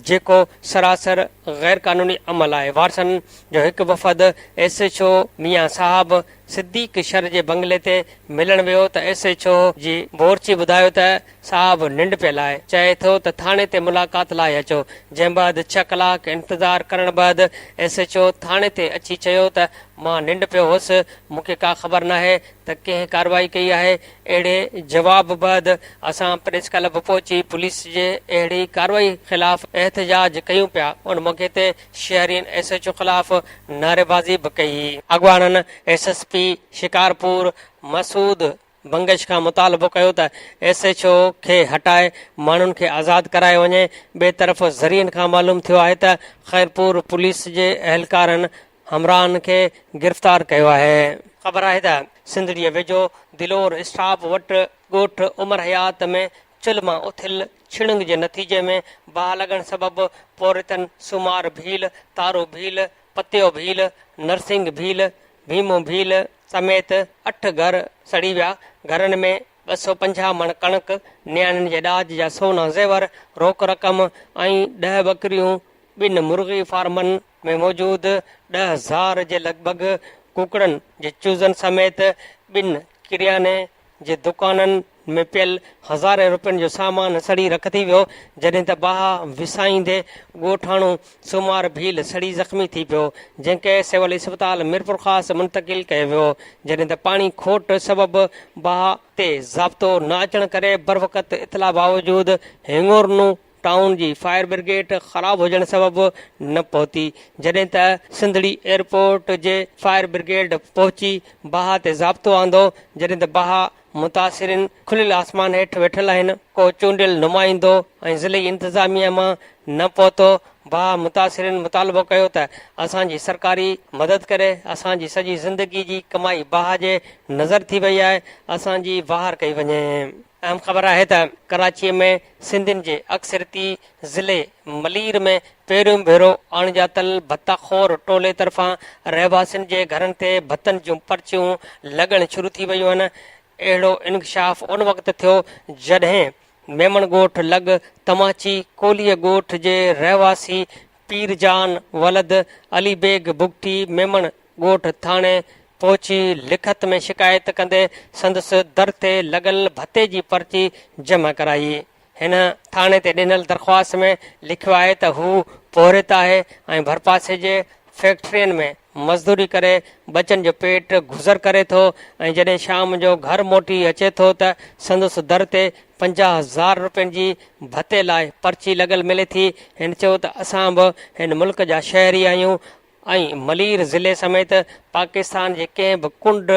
S1: جيڪو سراسر غيرقانوني عمل آهي. وارثن جو هڪ وفد ايس ايڇ او ميان صاحب صديق شر جي بنگلي تي ملڻ ويو ته ايس ايڇ او جي بورچي ٻڌايو ته صاحب ننڊ پيل آهي، چئي ٿو ته ٿاڻي تي ملاقات لاء اچو، جنهن بعد ڇهه ڪلاڪ انتظار ڪرڻ بعد ايس ايڇ او ٿاڻي تي اچي چيو ته مان ننڊ پيو هوس، مون کي ڪا خبر ناهي ته ڪنهن ڪارروائي ڪئي آهي، اهڙي جواب بعد اسان پريس ڪلب پهچي پوليس جي اهڙي ڪارروائي خلاف احتجاج ڪيون پيا، ان موقعي تي شهرين ايس ايڇ او خلاف نعريبازي به ڪئي. اڳواڻن S S P Shikarpur Masood Bangash کان مطالبو ڪيو ته ايس ايڇ او کي هٽائي ماڻهن کي آزاد ڪرايو وڃي، ٻئي طرف ذريعن کان معلوم ٿيو آهي ته خيرپور پوليس جي اهلڪارن همراهن کي گرفتار ڪيو آهي. خبر آهي ته سنڌڙيء ويجهو دلور اسٽاپ وٽ ڳوٺ عمر حيات ۾ چلهه مان اٿيل ڇڙنگ جي نتيجي ۾ باهه لڳڻ سبب پورهيتن سومار ڀيل، تارو ڀيل، پتيو ڀيل، نرسنگ ڀيل، ڀيمو ڀيل سميت اٺ گهر سڙي ويا، گهرن ۾ 250 مڻ ڪڻڪ، نياڻين جي ڏاج جا سونا زيور، روڪ رقم ۽ ڏهه ٻڪريون، ٻن مرغي فارمن ۾ موجود 10,000 جي لڳ ڀڳ ڪوڪڙن جي چوزن سميت ٻن ڪرياني جي دڪانن ۾ پيل هزارين روپين جو سامان سڙي رک ٿي ويو، جڏهن ته باهه وسائيندي ڳوٺاڻو سومار ڀيل سڙي زخمي ٿي پيو، جنهن کي سول اسپتال ميرپورخاص منتقل ڪيو ويو، جڏهن ته پاڻي کوٽ سبب باهه تي ضابطو نه اچڻ ڪري بروقت اطلاع باوجود هڱورنو ٽائون جي فائر برگيڊ خراب هجڻ سبب نه پهتي، جڏهن ته سنڌڙي ايئرپورٽ جي فائر برگيڊ پهچي باهه تي ضابطو آندو، جڏهن ته باهه متاثرين کليل آسمان هيٺ ويٺل آهن، ڪو چونڊيل نمائندو ۽ ضلعي انتظاميه مان نه پهتو، باهه متاثرين مطالبو ڪيو ته اسان جي سرڪاري مدد ڪري، اسان جي سڄي زندگي جي ڪمائي باهه جي نظر ٿي وئي آهي، اسان جي واهر ڪئي وڃي. اهم خبر آهي ته ڪراچيء ۾ سنڌين جي اڪثريتي ضلعي ملير ۾ پهريون ڀيرو اڻڄاتل ڀتا خور ٽولي طرفان رهواسين جي گهرن تي ڀتن جون پرچيون لڳڻ شروع ٿي ويون آهن. اهڙو انڪشاف ان وقت ٿيو جڏهن ميمڻ ڳوٺ لڳ تماچي ڪولهيء ڳوٺ جي رهواسي پير جان ولد علي بيگ بگٽي ميمڻ ڳوٺ ٿاڻي پهچي لکت ۾ شڪايت ڪندي سندس در تي لڳل ڀتي جي پرچي جمع ڪرائي. هن ٿاڻي تي ڏنل درخواست ۾ لکيو آهي ته هو پورهيت آهي ۽ ڀرپاسي جي فيڪٽرين ۾ مزدوري ڪري ٻچن جو پيٽ گذر ڪري ٿو ۽ جڏهن شام جو گهر موٽي اچي ٿو ته سندس در تي 50,000 روپين جي ڀتي لاء پرچي لڳل ملي ٿي. هن چيو ته اسان به هن ملڪ جا شهري آهيون ۽ ملير ضلعي سميت پاڪستان جي ڪنهن به ڪنڊ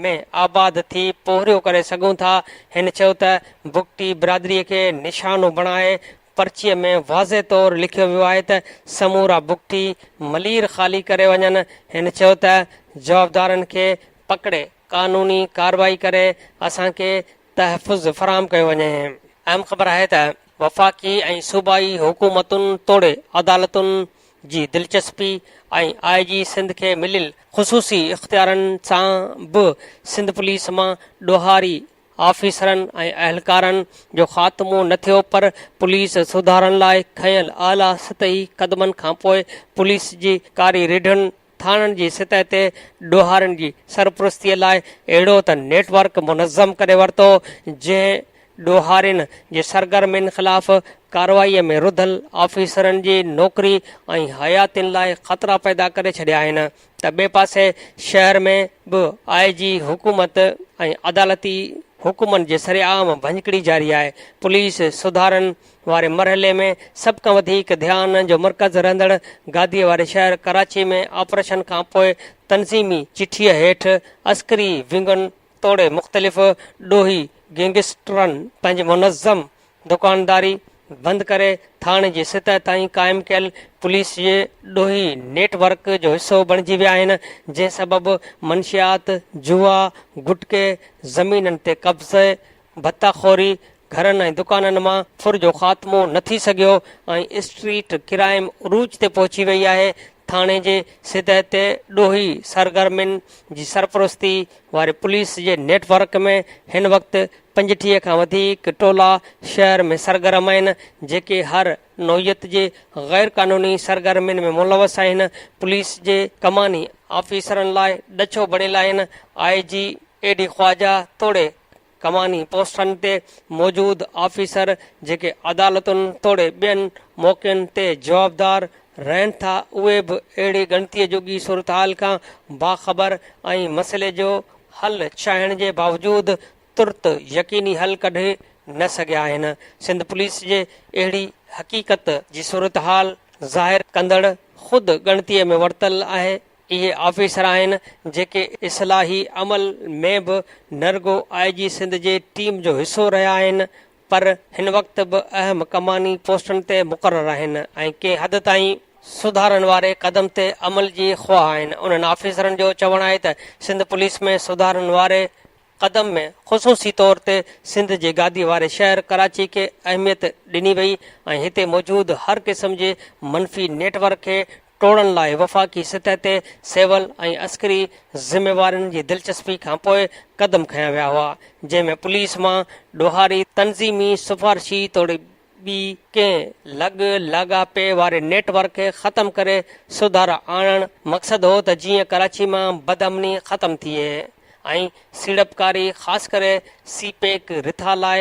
S1: ۾ آباد ٿي پورهيو ڪري سگهون ٿا. هن چيو ته بگٽي برادري کي نشانو بڻائي پرچي ۾ واضح طور لکيو ويو آهي ته سمورا بگٽي ملير خالي ڪري وڃن. هن چيو ته جوابدارن کي پڪڙي قانوني ڪارروائي ڪري اسان کي تحفظ فراهم ڪيو وڃي. اهم خبر آهي ته وفاقي ۽ صوبائي حڪومتن توڙي عدالتن جي دلچسپي ۽ آء جي سنڌ کي مليل خصوصي اختيارن سان به سنڌ پوليس مان ڏوهاري آفيسرن ۽ اهلڪارن جو خاتمو نه ٿيو پر پوليس سڌارن لاء کنيل اعليٰ سطحي قدمن کانپوء پوليس جي ڪاري رڍن ٿاڻن جي سطح تي ڏوهارين جي سرپرستي لاء اهڙو ته نيٽ ورڪ منظم ڪري ورتو جنهن ڏوهارين جي سرگرمين خلاف ڪارروائي ۾ رڌل آفيسرن جي نوڪري ۽ حياتين لاء خطرا پيدا ڪري ڇڏيا آهن ته ٻئي پاسي شهر ۾ به آء جي حڪومت ۽ عدالتي حڪمن جي سرعام ڀڃڪڙي جاري آهي پوليس سڌارن واري مرحلي ۾ سڀ کان وڌيڪ ڌيان جو مرڪز رهندڙ گاديء واري شهر ڪراچي ۾ آپريشن کانپوء تنظيمي چٺيء هيٺ عسڪري ونگن توڙي مختلف ڏوهي گينگسٽرن پنهنجي منظم دڪانداري بند ڪري ٿاڻي جي سطح تائين قائم ڪيل پوليس جي ڏوهي نيٽ ورڪ جو حصو بڻجي ويا آهن جنهن سبب منشيات، جوا، گٽڪي، زمينن تي قبضي، ڀتا خوري، گهرن ۽ دڪانن مان ڦر جو خاتمو نه ٿي سگهيو ۽ اسٽريٽ ڪرائيم عروج تي پهچي وئي آهي، ٿاڻي جي سطح تي ڏوهي سرگرمين جي سرپرستي واري پوليس جي نيٽ ورڪ ۾ هن وقت 35 کان وڌيڪ ٽولا شهر ۾ سرگرم آهن، جيڪي هر نوعيت جي غير قانوني سرگرمين ۾ ملوث آهن، پوليس جي ڪماني آفيسرن لاء ڏچو بڻيل آهن، آء جي اي ڊي خواجه توڙي ڪماني پوسٽن تي موجود آفيسر جيڪي عدالتن توڙي ٻين موقعن تي جوابدار رهن ٿا اهي به اهڙي ڳڻتيء جوڳي صورتحال کان باخبر ۽ مسئلي جو حل چاهڻ جي باوجود ترت يقيني حل ڪڍي نه سگهيا آهن. سنڌ پوليس جي اهڙي حقيقت جي صورتحال ظاهر ڪندڙ خود ڳڻتيء ۾ ورتل آهي. اهي آفيسر آهن جيڪي اصلاحي عمل ۾ به نه رڳو آء جي سنڌ جي ٽيم جو حصو رهيا آهن پر هن وقت به اهم ڪماني پوسٽن تي مقرر آهن ۽ ڪنهن حد تائين سڌارن واري قدم تي عمل جي خواهه آهن. انهن آفيسرن جو چوڻ آهي ته سنڌ پوليس ۾ سڌارن واري قدم ۾ خصوصي طور تي سنڌ جي گادي واري شهر ڪراچي کي اهميت ڏني وئي ۽ هتي موجود هر قسم جي منفي نيٽ ورڪ کي ٽوڙڻ لاء وفاقي سطح تي سول ۽ عسڪري ذميوارين جي دلچسپي کانپوء قدم کنيا ويا هئا، جنهن ۾ پوليس مان ڏوهاري، تنظيمي، سفارشي توڙي ٻي ڪنهن لڳ لاڳاپي واري نيٽ ورڪ کي ختم ڪري سڌارا آڻڻ مقصد هو ته جيئن ڪراچي مان بدامني ختم ٿئي ۽ سيڙپڪاري خاص ڪري سي پيڪ رٿا لاء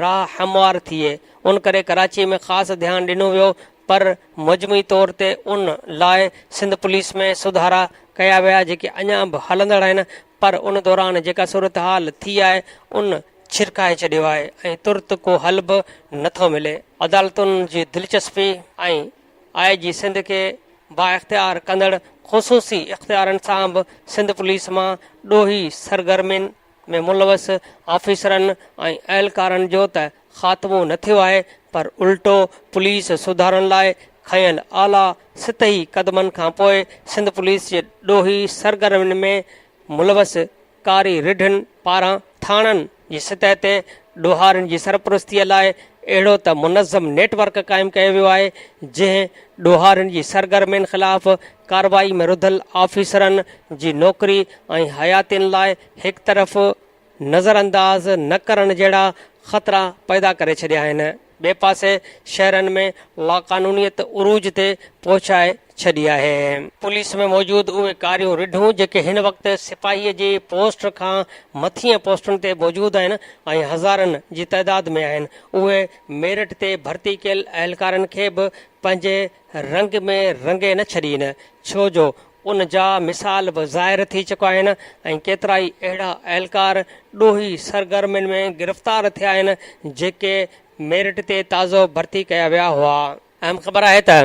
S1: راهه هموار ٿئي ان ڪري ڪراچي ۾ خاص ڌيان ڏنو ويو پر مجموعي طور تي ان لاء سنڌ پوليس ۾ سڌارا ڪيا ويا جيڪي اڃا به هلندڙ آهن پر ان دوران جيڪا صورتحال ٿي آهي ان ڇرڪائي ڇڏيو آهي ۽ ترت ڪو حل به نٿو ملي. عدالتن جي دلچسپي ۽ آء جي سنڌ کي بااختيار ڪندڙ خصوصي اختيارن سان به سنڌ پوليس مان ڏوهي سرگرمين ۾ ملوث آفيسرن ۽ اهلڪارن جو ته خاتمو نه ٿيو آهي پر الٽو پوليس سڌارن لاء کنيل اعليٰ سطحي قدمن کانپوء سنڌ پوليس جي ڏوهي سرگرمين ۾ ملوث ڪاري رڍن پاران ٿاڻن جي سطح تي ڏوهارين جي سرپرستي لاء اهڙو ته منظم نيٽ ورڪ قائم ڪيو ويو آهي، جنهن ڏوهارين جي سرگرمين خلاف ڪارروائي ۾ رڌل آفيسرن جي نوڪري ۽ حياتين لاء هڪ طرف نظرانداز نه ڪرڻ جهڙا خطرا پيدا ڪري ڇڏيا آهن. ٻئي پاسي شهرن ۾ لاقانونيت عروج تي پهچائي ڇڏي آهي. پوليس ۾ موجود اهي ڪاريون رڍون جيڪي هن وقت سپاهي جي پوسٽ کان مٿين پوسٽن تي موجود آهن ۽ هزارن جي تعداد ۾ آهن اهي ميرٽ تي ڀرتي ڪيل اهلڪارن کي به پنهنجي رنگ ۾ رنگي نه ڇڏين ڇو جو ان جا مثال به ظاهر ٿي چڪا آهن ۽ ڪيترائي اهڙا اهلڪار ڏوهي سرگرمين ۾ گرفتار ٿيا آهن جيڪي ميرٽ تي تازو ڀرتي ڪيا ويا هئا. اهم خبر آهي ته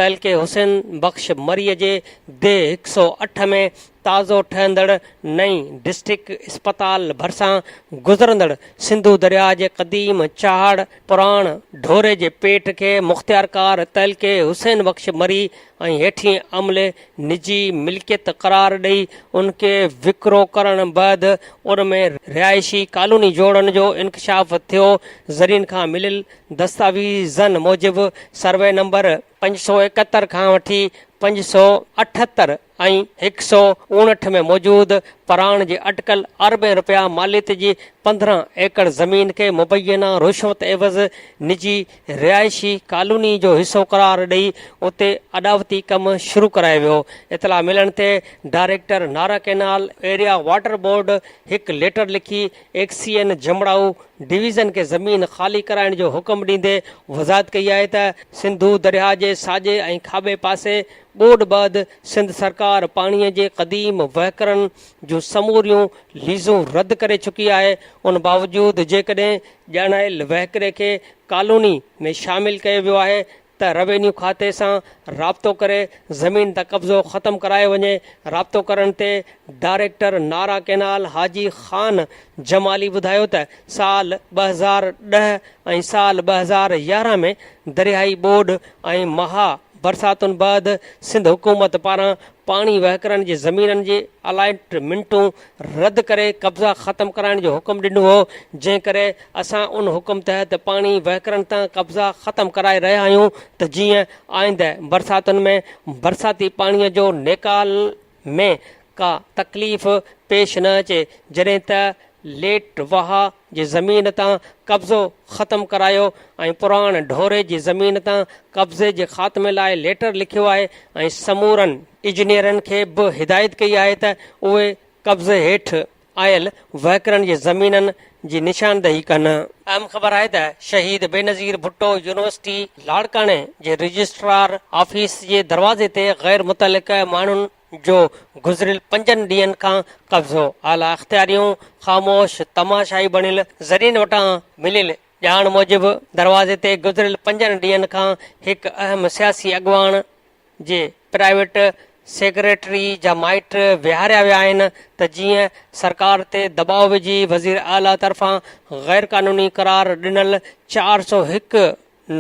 S1: تعلقي حسين بخش مريء جي ديهه 108 ۾ تازو ٺهندڙ نئين ڊسٽرڪٽ اسپتال ڀرسان گذرندڙ سنڌو درياهه جي قديم چاهڙ پراڻ ڍوري جي پيٽ کي مختيارڪار تعلقي حسين بخش مري ۽ هيٺين عملي نجي ملڪيت قرار ڏئي ان کي وڪرو ڪرڻ بعد ان ۾ رهائشي ڪالوني جوڙڻ جو انڪشاف ٿيو. ذريعن کان مليل دستاويزن موجب سروي نمبر 571 کان وٺي 578 ۽ 159 ۾ موجود پراڻ جي اٽڪل اربين رپيا ماليت جي 15 ايڪڙ زمين کي مبينا رشوت عيوض نجي رهائشي ڪالوني جو حصو قرار ڏئي اتي اڏاوتي ڪم شروع ڪرايو ويو. اطلاع ملڻ تي director Nara canal area water board هڪ ليٽر لکي ايڪسيئن جمڙائو ڊويزن کي زمين خالي ڪرائڻ جو حڪم ڏيندي وضاحت ڪئي آهي ته سنڌو درياهه جي ساڄي ۽ کاٻي پاسي ٻوڏ بعد سنڌ سرڪار پاڻي جي قديم وهڪرن جون سموريون ليزون رد ڪري چڪي آهي ان باوجود جيڪڏهن ڄاڻايل وهڪري کي ڪالوني ۾ شامل ڪيو ويو آهي ته روينيو کاتي سان رابطو ڪري زمين تان قبضو ختم ڪرايو وڃي، رابطو ڪرڻ تي ڊائريڪٽر نارا ڪئنال حاجي خان جمالي ٻڌايو ته سال 2010 ۽ سال 2011 ۾ درياهي ٻوڏ ۽ مها برساتن بعد سنڌ حڪومت پاران پاڻي وهڪرن جي زمينن جي الائٽمينٽون رد ڪري قبضا ختم ڪرائڻ جو حڪم ڏنو هو، جنهن ڪري اسان ان حڪم تحت پاڻي وهڪرن تان قبضا ختم ڪرائي رهيا آهيون ته جيئن آئنده برساتن ۾ برساتي پاڻي جو نيڪال ۾ ڪا تڪليف پيش نه اچي، جڏهن ته ليٽ واهه جي زمين تان قبضو ختم ڪرايو ۽ پراڻ ڍوري جي زمين تان قبضي جي خاتمي لاء ليٽر لکيو آهي ۽ سمورن انجنيئرن کي به هدايت ڪئي آهي ته اهي قبضي هيٺ آيل وهڪرن جي زمينن جي نشاندهي ڪن. اهم خبر آهي ته شهيد بينظير ڀٽو يونيورسٽي لاڙڪاڻي جي رجسٽرار آفيس جي دروازي تي غير متعلقه ماڻهن جو گذريل پنجن ڏينهن کان قبضو، اعليٰ اختياريون خاموش تماشائي بڻيل، ذريعن وٽان مليل ڄاڻ موجب دروازي تي گذريل پنجن ڏينهن کان هڪ اهم سياسي اڳواڻ جي پرائيويٽ سيڪريٽري جا مائٽ ويهاريا ويا آهن ته جيئن سرڪار تي دٻاء وجهي وزير اعليٰ طرفان غيرقانوني قرار ڏنل 401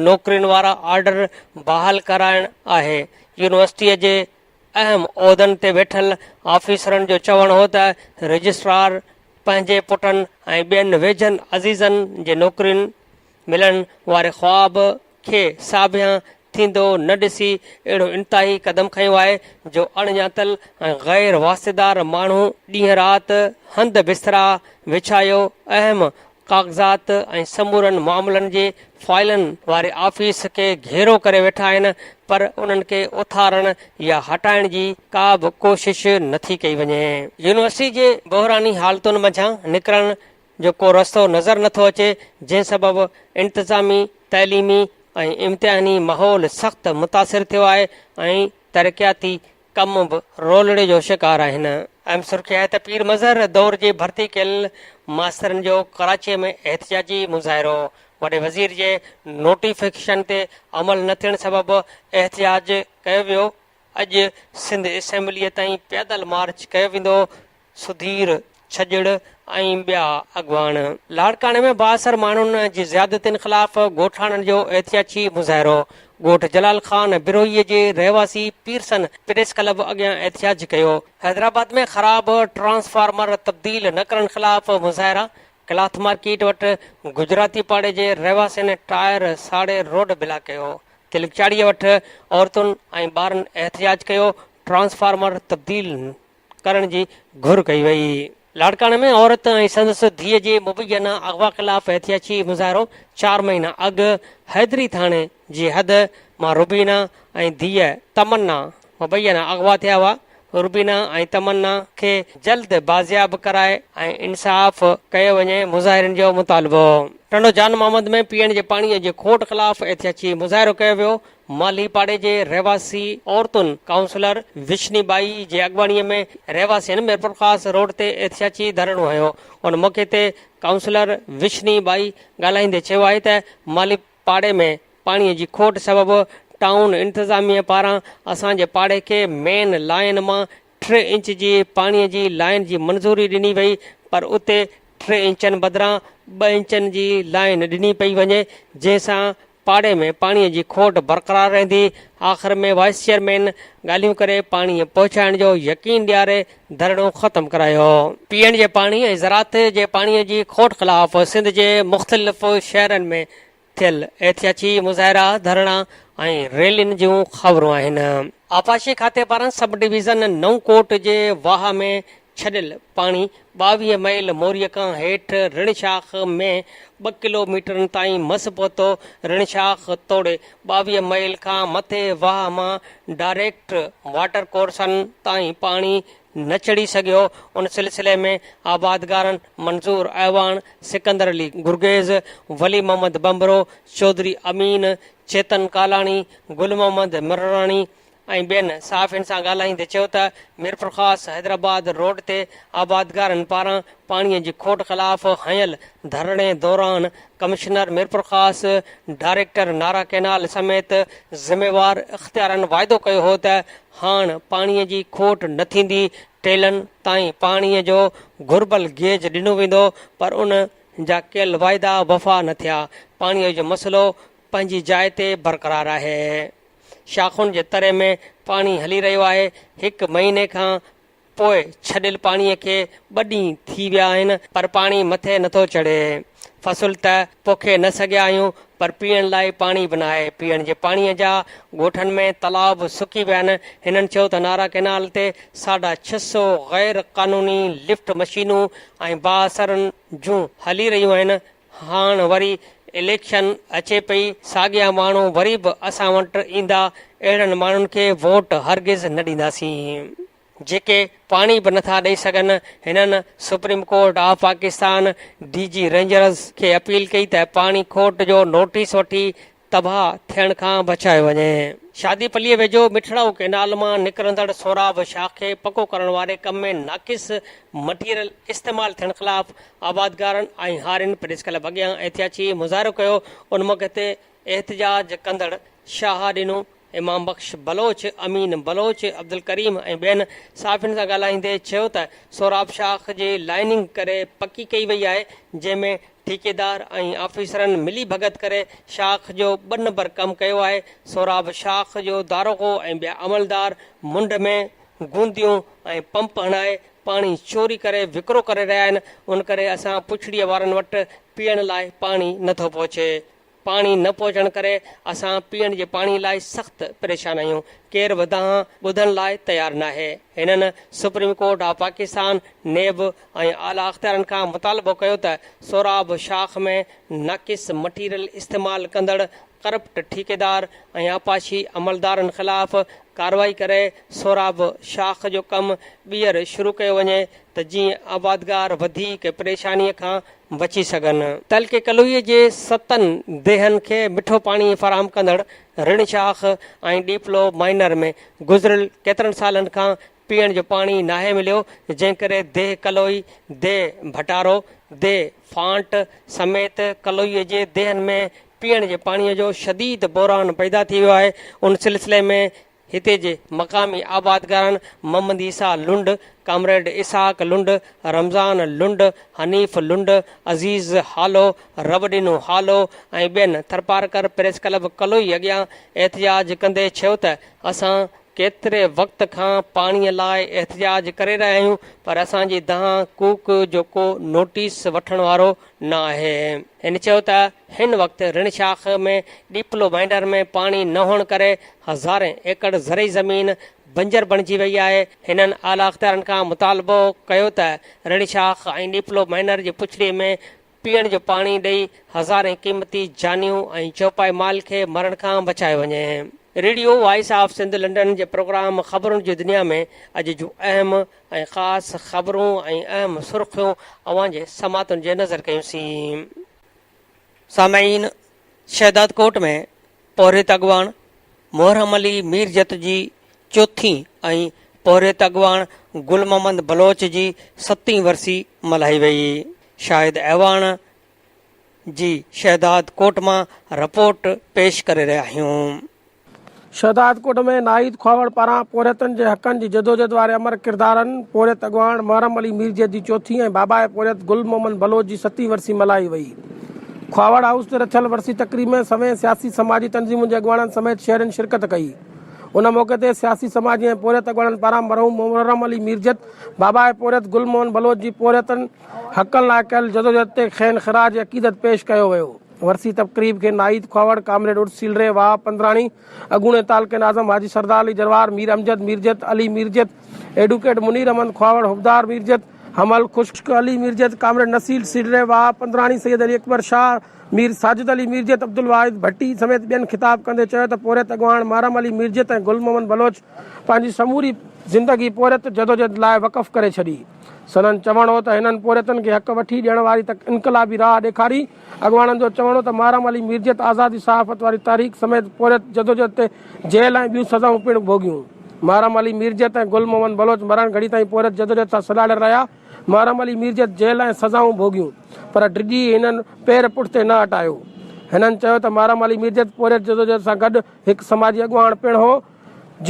S1: نوڪرين وارا آرڊر بحال ڪرائڻ آهي. يونيورسٽيء جي اهم عهدن تي ويٺل آفيسرن جو چوڻ هو ته رجسٽرار پنهنجي پٽن ۽ ٻين ويجهن عزيزن جي نوڪرين ملڻ واري خواب کي ساڀيان ٿيندو نه ڏسي اهڙو انتهائي قدم کنيو آهي جو اڻڄاتل ۽ غير واسطيدار ماڻهو ڏينهن رات هنڌ بسترا وڇايو اهم ڪاغذات ۽ سمورن معاملن جي فائلن واري آفيس کي گهيرو ڪري ويٺا آهن پر انهن کي اٿارڻ يا هٽائڻ جي ڪا به ڪوشش نٿي ڪئي وڃي. يونيورسٽي جي بحراني حالتن منجهان نڪرڻ جو ڪو رستو نظر نٿو اچي جنهن سبب انتظامي، تعليمي ۽ امتحاني ماحول سخت متاثر ٿيو آهي ۽ ترقياتي ڪم به رولڙي جو شڪار آهن. اهم سرخي آهي ته پير مظهر دور جي ڀرتي ڪيل ماسترن جو ڪراچيء ۾ احتجاجي مظاهرو، وڏي وزير جي نوٽيفڪيشن تي عمل نه ٿيڻ سبب احتجاج ڪيو ويو، اڄ سنڌ اسيمبليء تائين پيادل مارچ ڪيو ويندو، سڌير ڇڄڙ ۽ ٻيا اڳواڻ. لاڙڪاڻي ۾ بااثر ماڻهن جي زيادتين خلاف ڳوٺاڻن جو احتجاجي مظاهرو، ڳوٺ جلال خان بروهي جي رهواسي پيرسن پريس ڪلب اڳيان احتجاج ڪيو. حيدرآباد ۾ خراب ٽرانسفارمر تبديل نه ڪرڻ خلاف مظاهرا، ڪلاٿ مارڪيٽ وٽ گجراتي پاڙي جي رهواسين ٽائر ساڙي روڊ بلاڪ ڪيو، تلڪ چاڙهيء وٽ عورتن ۽ ٻارن احتجاج ڪيو، ٽرانسفارمر تبديل ڪرڻ جي گهر ڪئي وئي. لاڙڪاڻي ۾ عورت ۽ سندس ڌيء جي مبينا اغوا خلاف احتجاجي مظاهرو، چار مهينا اڳ حيدري ٿاڻي جي حد مان روبينا ۽ ڌيء تمنا مبينا اغوا ٿيا هئا، روبينا ۽ تمنا کي جلد بازياب ڪرائي ۽ انصاف ڪيو وڃي، مظاهرين جو مطالبو. ٽنڊو جان محمد ۾ پيئڻ جي پاڻي جي کوٽ خلاف احتجاجي مظاهرو ڪيو ويو، مالهي پاڙي جي رهواسي عورتن ڪائونسلر وشني ٻائي جي اڳواڻي ۾ رهواسين ميرپورخاص روڊ تي احتجاجي ڌرڻو هنيو. ان موقعي تي ڪائونسلر وشني ٻائي ڳالهائيندي چيو آهي ته مالهي پاڙي ۾ پاڻي جي کوٽ سبب ٽائون انتظاميه پاران اسان جي پاڙي کي مين لائين مان ٽي انچ جي پاڻي جي لائين جي منظوري ڏني وئي پر اتي ٽي انچن بدران ٻه انچن جي لائين ڏني پئي وڃي جنهن سان پاڙي ۾ پاڻي جي کوٽ برقرار رهندي، آخر ۾ وائيس چيئرمين ڳالهيون ڪري پاڻي پهچائڻ جو يقين ڏياري ڌرڻو ختم ڪرايو. پيئڻ جي پاڻي ۽ زراعت جي پاڻي جي کوٽ خلاف سنڌ جي مختلف شهرن ۾ ٿيل احتجاجي مظاهرا، ڌرڻا ۽ ريلين جون خبرون آهن. آبپاشي کاتي پاران سب ڊويزن نئون ڪوٽ جي واهه ۾ ڇڏيل پاڻي 22 ميل موريء کان هيٺ رڻ شاخ ۾ ٻه ڪلو ميٽرن تائين مس پهتو. رڻ شاخ توڙي 22 ميل کان مٿي واهه مان ڊائريڪٽ واٽر ڪورسن تائين پاڻي نه چڙهي سگهيو. ان سلسلي ۾ آبادگارن منظور اعواڻ، سڪندر علي گرگيز، ولي محمد ٻنڀرو، چوڌري امين، چيتن ڪالاڻي، گل محمد مرراڻي، ۽ ٻين صحافين سان ڳالهائيندي چيو ته ميرپورخاص حيدرآباد روڊ تي آبادگارن پاران پاڻي جي کوٽ خلاف هنيل ڌرڻي دوران commissioner Mirpurkhas, director Nara canal سميت ذميوار اختيارن واعدو ڪيو هو ته هاڻ پاڻي جي کوٽ نه ٿيندي، ٽيلن تائين پاڻي جو گهربل گيج ڏنو ويندو پر ان جا ڪيل واعدا وفا نه ٿيا، پاڻي جو مسئلو پنهنجي جاء تي برقرار آهي. شاخن جي تري ۾ پاڻي هلي رهيو آهي، هڪ مهيني کان پوء ڇڏيل پاڻي کي ٻه ڏينهن ٿي ويا آهن پر پاڻي مٿي نٿو چڙهي. فصل ته پوکي نه سگهيا آهيون پر پيئڻ لاء پاڻي به ناهي. پيئڻ جي پاڻي جا ڳوٺن ۾ تلاء به سڪي ويا آهن. هنن چيو ته نارا ڪئنال تي 650 غير قانوني لفٽ مشينون ۽ بااثرن جون هلي رهيون آهن، هاڻ وري اليڪشن اچي پئي ساڳيا ماڻهو وري به اسان وٽ ايندا اهڙن ماڻهن کي ووٽ هرگز نه ڏينداسين جيڪي پاڻي به نٿا ڏئي سگهن هنن supreme court of Pakistan D G rangers کي اپيل ڪئي ته پاڻي کوٽ جو نوٽيس وٺي تباهه ٿيڻ کان بچايو وڃي. شادي پليء ويجهو مٺڙائو ڪئنال مان نڪرندڙ سوراب شاخ کي پڪو ڪرڻ واري ڪم ۾ ناقص مٽيريل استعمال ٿيڻ خلاف آبادگارن ۽ هارين پريس ڪلب اڳيان احتجاجي مظاهرو ڪيو، ان موقعي تي احتجاج ڪندڙ شاهه ڏنو، امام بخش بلوچ، امين بلوچ، عبدالڪريم ۽ ٻين صحافين سان ڳالهائيندي چيو ته سوراب شاخ جي لائننگ ڪري پڪي ڪئي وئي آهي، جنهن ۾ ٺيڪيدار ۽ آفيسرن ملي ڀڳت ڪري شاخ جو ٻه نمبر ڪم ڪيو آهي، سهراب شاخ جو داروغو ۽ ٻيا عملدار منڍ ۾ گونديون ۽ پمپ هڻائي پاڻي چوري ڪري وڪرو ڪري رهيا آهن، ان ڪري اسان پڇڙيء وارن وٽ پيئڻ لاء پاڻي نٿو پهچي. پاڻي نه پهچڻ ڪري اسان پيئڻ جي پاڻي لاء سخت پريشان آهيون، ڪير به دانهن ٻڌڻ لاء تيار ناهي. هنن supreme court of Pakistan, NAB ۽ اعليٰ اختيارن کان مطالبو ڪيو ته سوراب شاخ ۾ ناقص مٽيريل استعمال ڪندڙ ڪرپٽ ٺيڪيدار ۽ آبپاشي عملدارن خلاف ڪارروائي ڪري سوراب شاخ جو ڪم ٻيهر شروع ڪيو وڃي ته جيئن آبادگار وڌيڪ پريشاني کان بچي سگهن. تعلقي ڪلوئي جي ستن ديهن کي مٺو پاڻي فراهم ڪندڙ رڻ شاخ ۽ ڏيپلو مائنر ۾ گذريل ڪيترن سالن کان پيئڻ جو پاڻي ناهي مليو، جنهن ڪري ديهه ڪلوئي، ديهه ڀٽارو، ديهه فانٽ سميت ڪلوئي جي ديهن ۾ پيئڻ جي پاڻي جو شديد بحران پيدا ٿي ويو آهي، ان سلسلي ۾ هتي جي مقامي آبادگارن محمد عيسيٰ لنڊ، ڪامريڊ اسحاق لنڊ، رمضان لنڊ، حنيف لنڊ، عزيز هالو، ربڏنو هالو ۽ ٻين ٿرپارڪر پريس ڪلب ڪلوئي اڳيان احتجاج ڪندي ڇيو ته اسان ڪيتري وقت کان پاڻي لاء احتجاج ڪري رهيا آهيون پر اسان جي دانهن ڪوڪ جو ڪو نوٽيس وٺڻ وارو نه آهي. هن چيو ته هن وقت رڻ شاخ ۾ ڏيپلو بائنڊر ۾ پاڻي نه هئڻ ڪري هزارين ايڪڙ زرعي زمين بنجر بڻجي وئي آهي. هنن اعليٰ اختيارن کان مطالبو ڪيو ته رڻ شاخ ۽ ڏيپلو مائنر جي پڇڙي ۾ پيئڻ جو پاڻي ڏئي هزارين قيمتي جانيون ۽ چوپائي مال کي مرڻ کان بچايو وڃي. Radio voice of Sindh London جي پروگرام خبرن جي دنيا ۾ اڄ جون اهم ۽ خاص خبرون ۽ اهم سرخيون اوهان جي سماعتن جي نظر ڪيون سين. سامعين شهدادڪوٽ ۾ پورهيت اڳواڻ محرم علي ميرجت جي چوٿين ۽ پورهيت اڳواڻ گل محمد بلوچ جي ستين ورسي ملهائي وئي. شاهد اعواڻ جي شهداد ڪوٽ مان رپورٽ پيش ڪري رهيا آهيون.
S2: شهدادڪوٽ ۾ ناهيد کهاوڙ پاران پورهيتن جي حقن جي جدوجهد واري امر ڪردارن پورهيت اڳواڻ محرم علي ميرجت جي چوٿين ۽ باباء پورهيت گل محمد بلوچ جي ستين ورسي ملهائي وئي. کهاوڙ هائوس تي رٿيل ورسي تقريب ۾ سوين سياسي سماجي تنظيمن جي اڳواڻن سميت شهرين شرڪت ڪئي. ان موقعي تي سياسي سماجي ۽ پورهيت اڳواڻن پاران مرحوم محرم علي ميرجت، باباء پورهيت گل محمد بلوچ جي پورهيتن حقن لاء ڪيل جدوجهد تي کين خراج عقيدت پيش ڪيو ويو. ورسي تقريب کي ناهيد کهاوڙ، ڪامريڊ عرس سيلري، واهه پندراڻي، اڳوڻي تعلقي ناظم حاجي سردار علي جروار، مير امجد ميرجت، علي ميرجت، ايڊوڪيٽ منير احمد کهاوڙ، حبدار ميرجت، حمل خشڪ، علي ميرجت، ڪامريڊ نصير سيلري، واهه پندراڻي، سيد علي اڪبر شاهه، مير ساجد علي ميرجت، عبدالواحد ڀٽي سميت ٻين خطاب ڪندي چيو ته پورهيت اڳواڻ محرم علي ميرجت ۽ گل محمد بلوچ پنهنجي سموري زندگي پورهيت جدوجهد لاء وقف ڪري ڇڏي. سندن چوڻ هو ته هنن پورهيتن کي حق وٺي ڏيڻ واري انقلابي راهه ڏيکاري. اڳواڻن جو چوڻ هو ته محرم علي ميرجت آزادي صحافت واري تحريڪ سميت پورهيت جدوجهد تي جيل ۽ ٻيون سزائون پڻ ڀوڳيون. محرم علي ميرجت ۽ گل محمد بلوچ مرڻ گهڙي تائين پورهيت جدوجهد سان سلهاڙيل رهيا. محرم علي ميرجت جيل ۽ سزائون ڀوڳيون پر ڊڄي هنن پير پٺتي نه هٽايو. هنن چيو ته محرم علي ميرجت پورهيت جدوجهد سان گڏ هڪ سماجي اڳواڻ پڻ هو.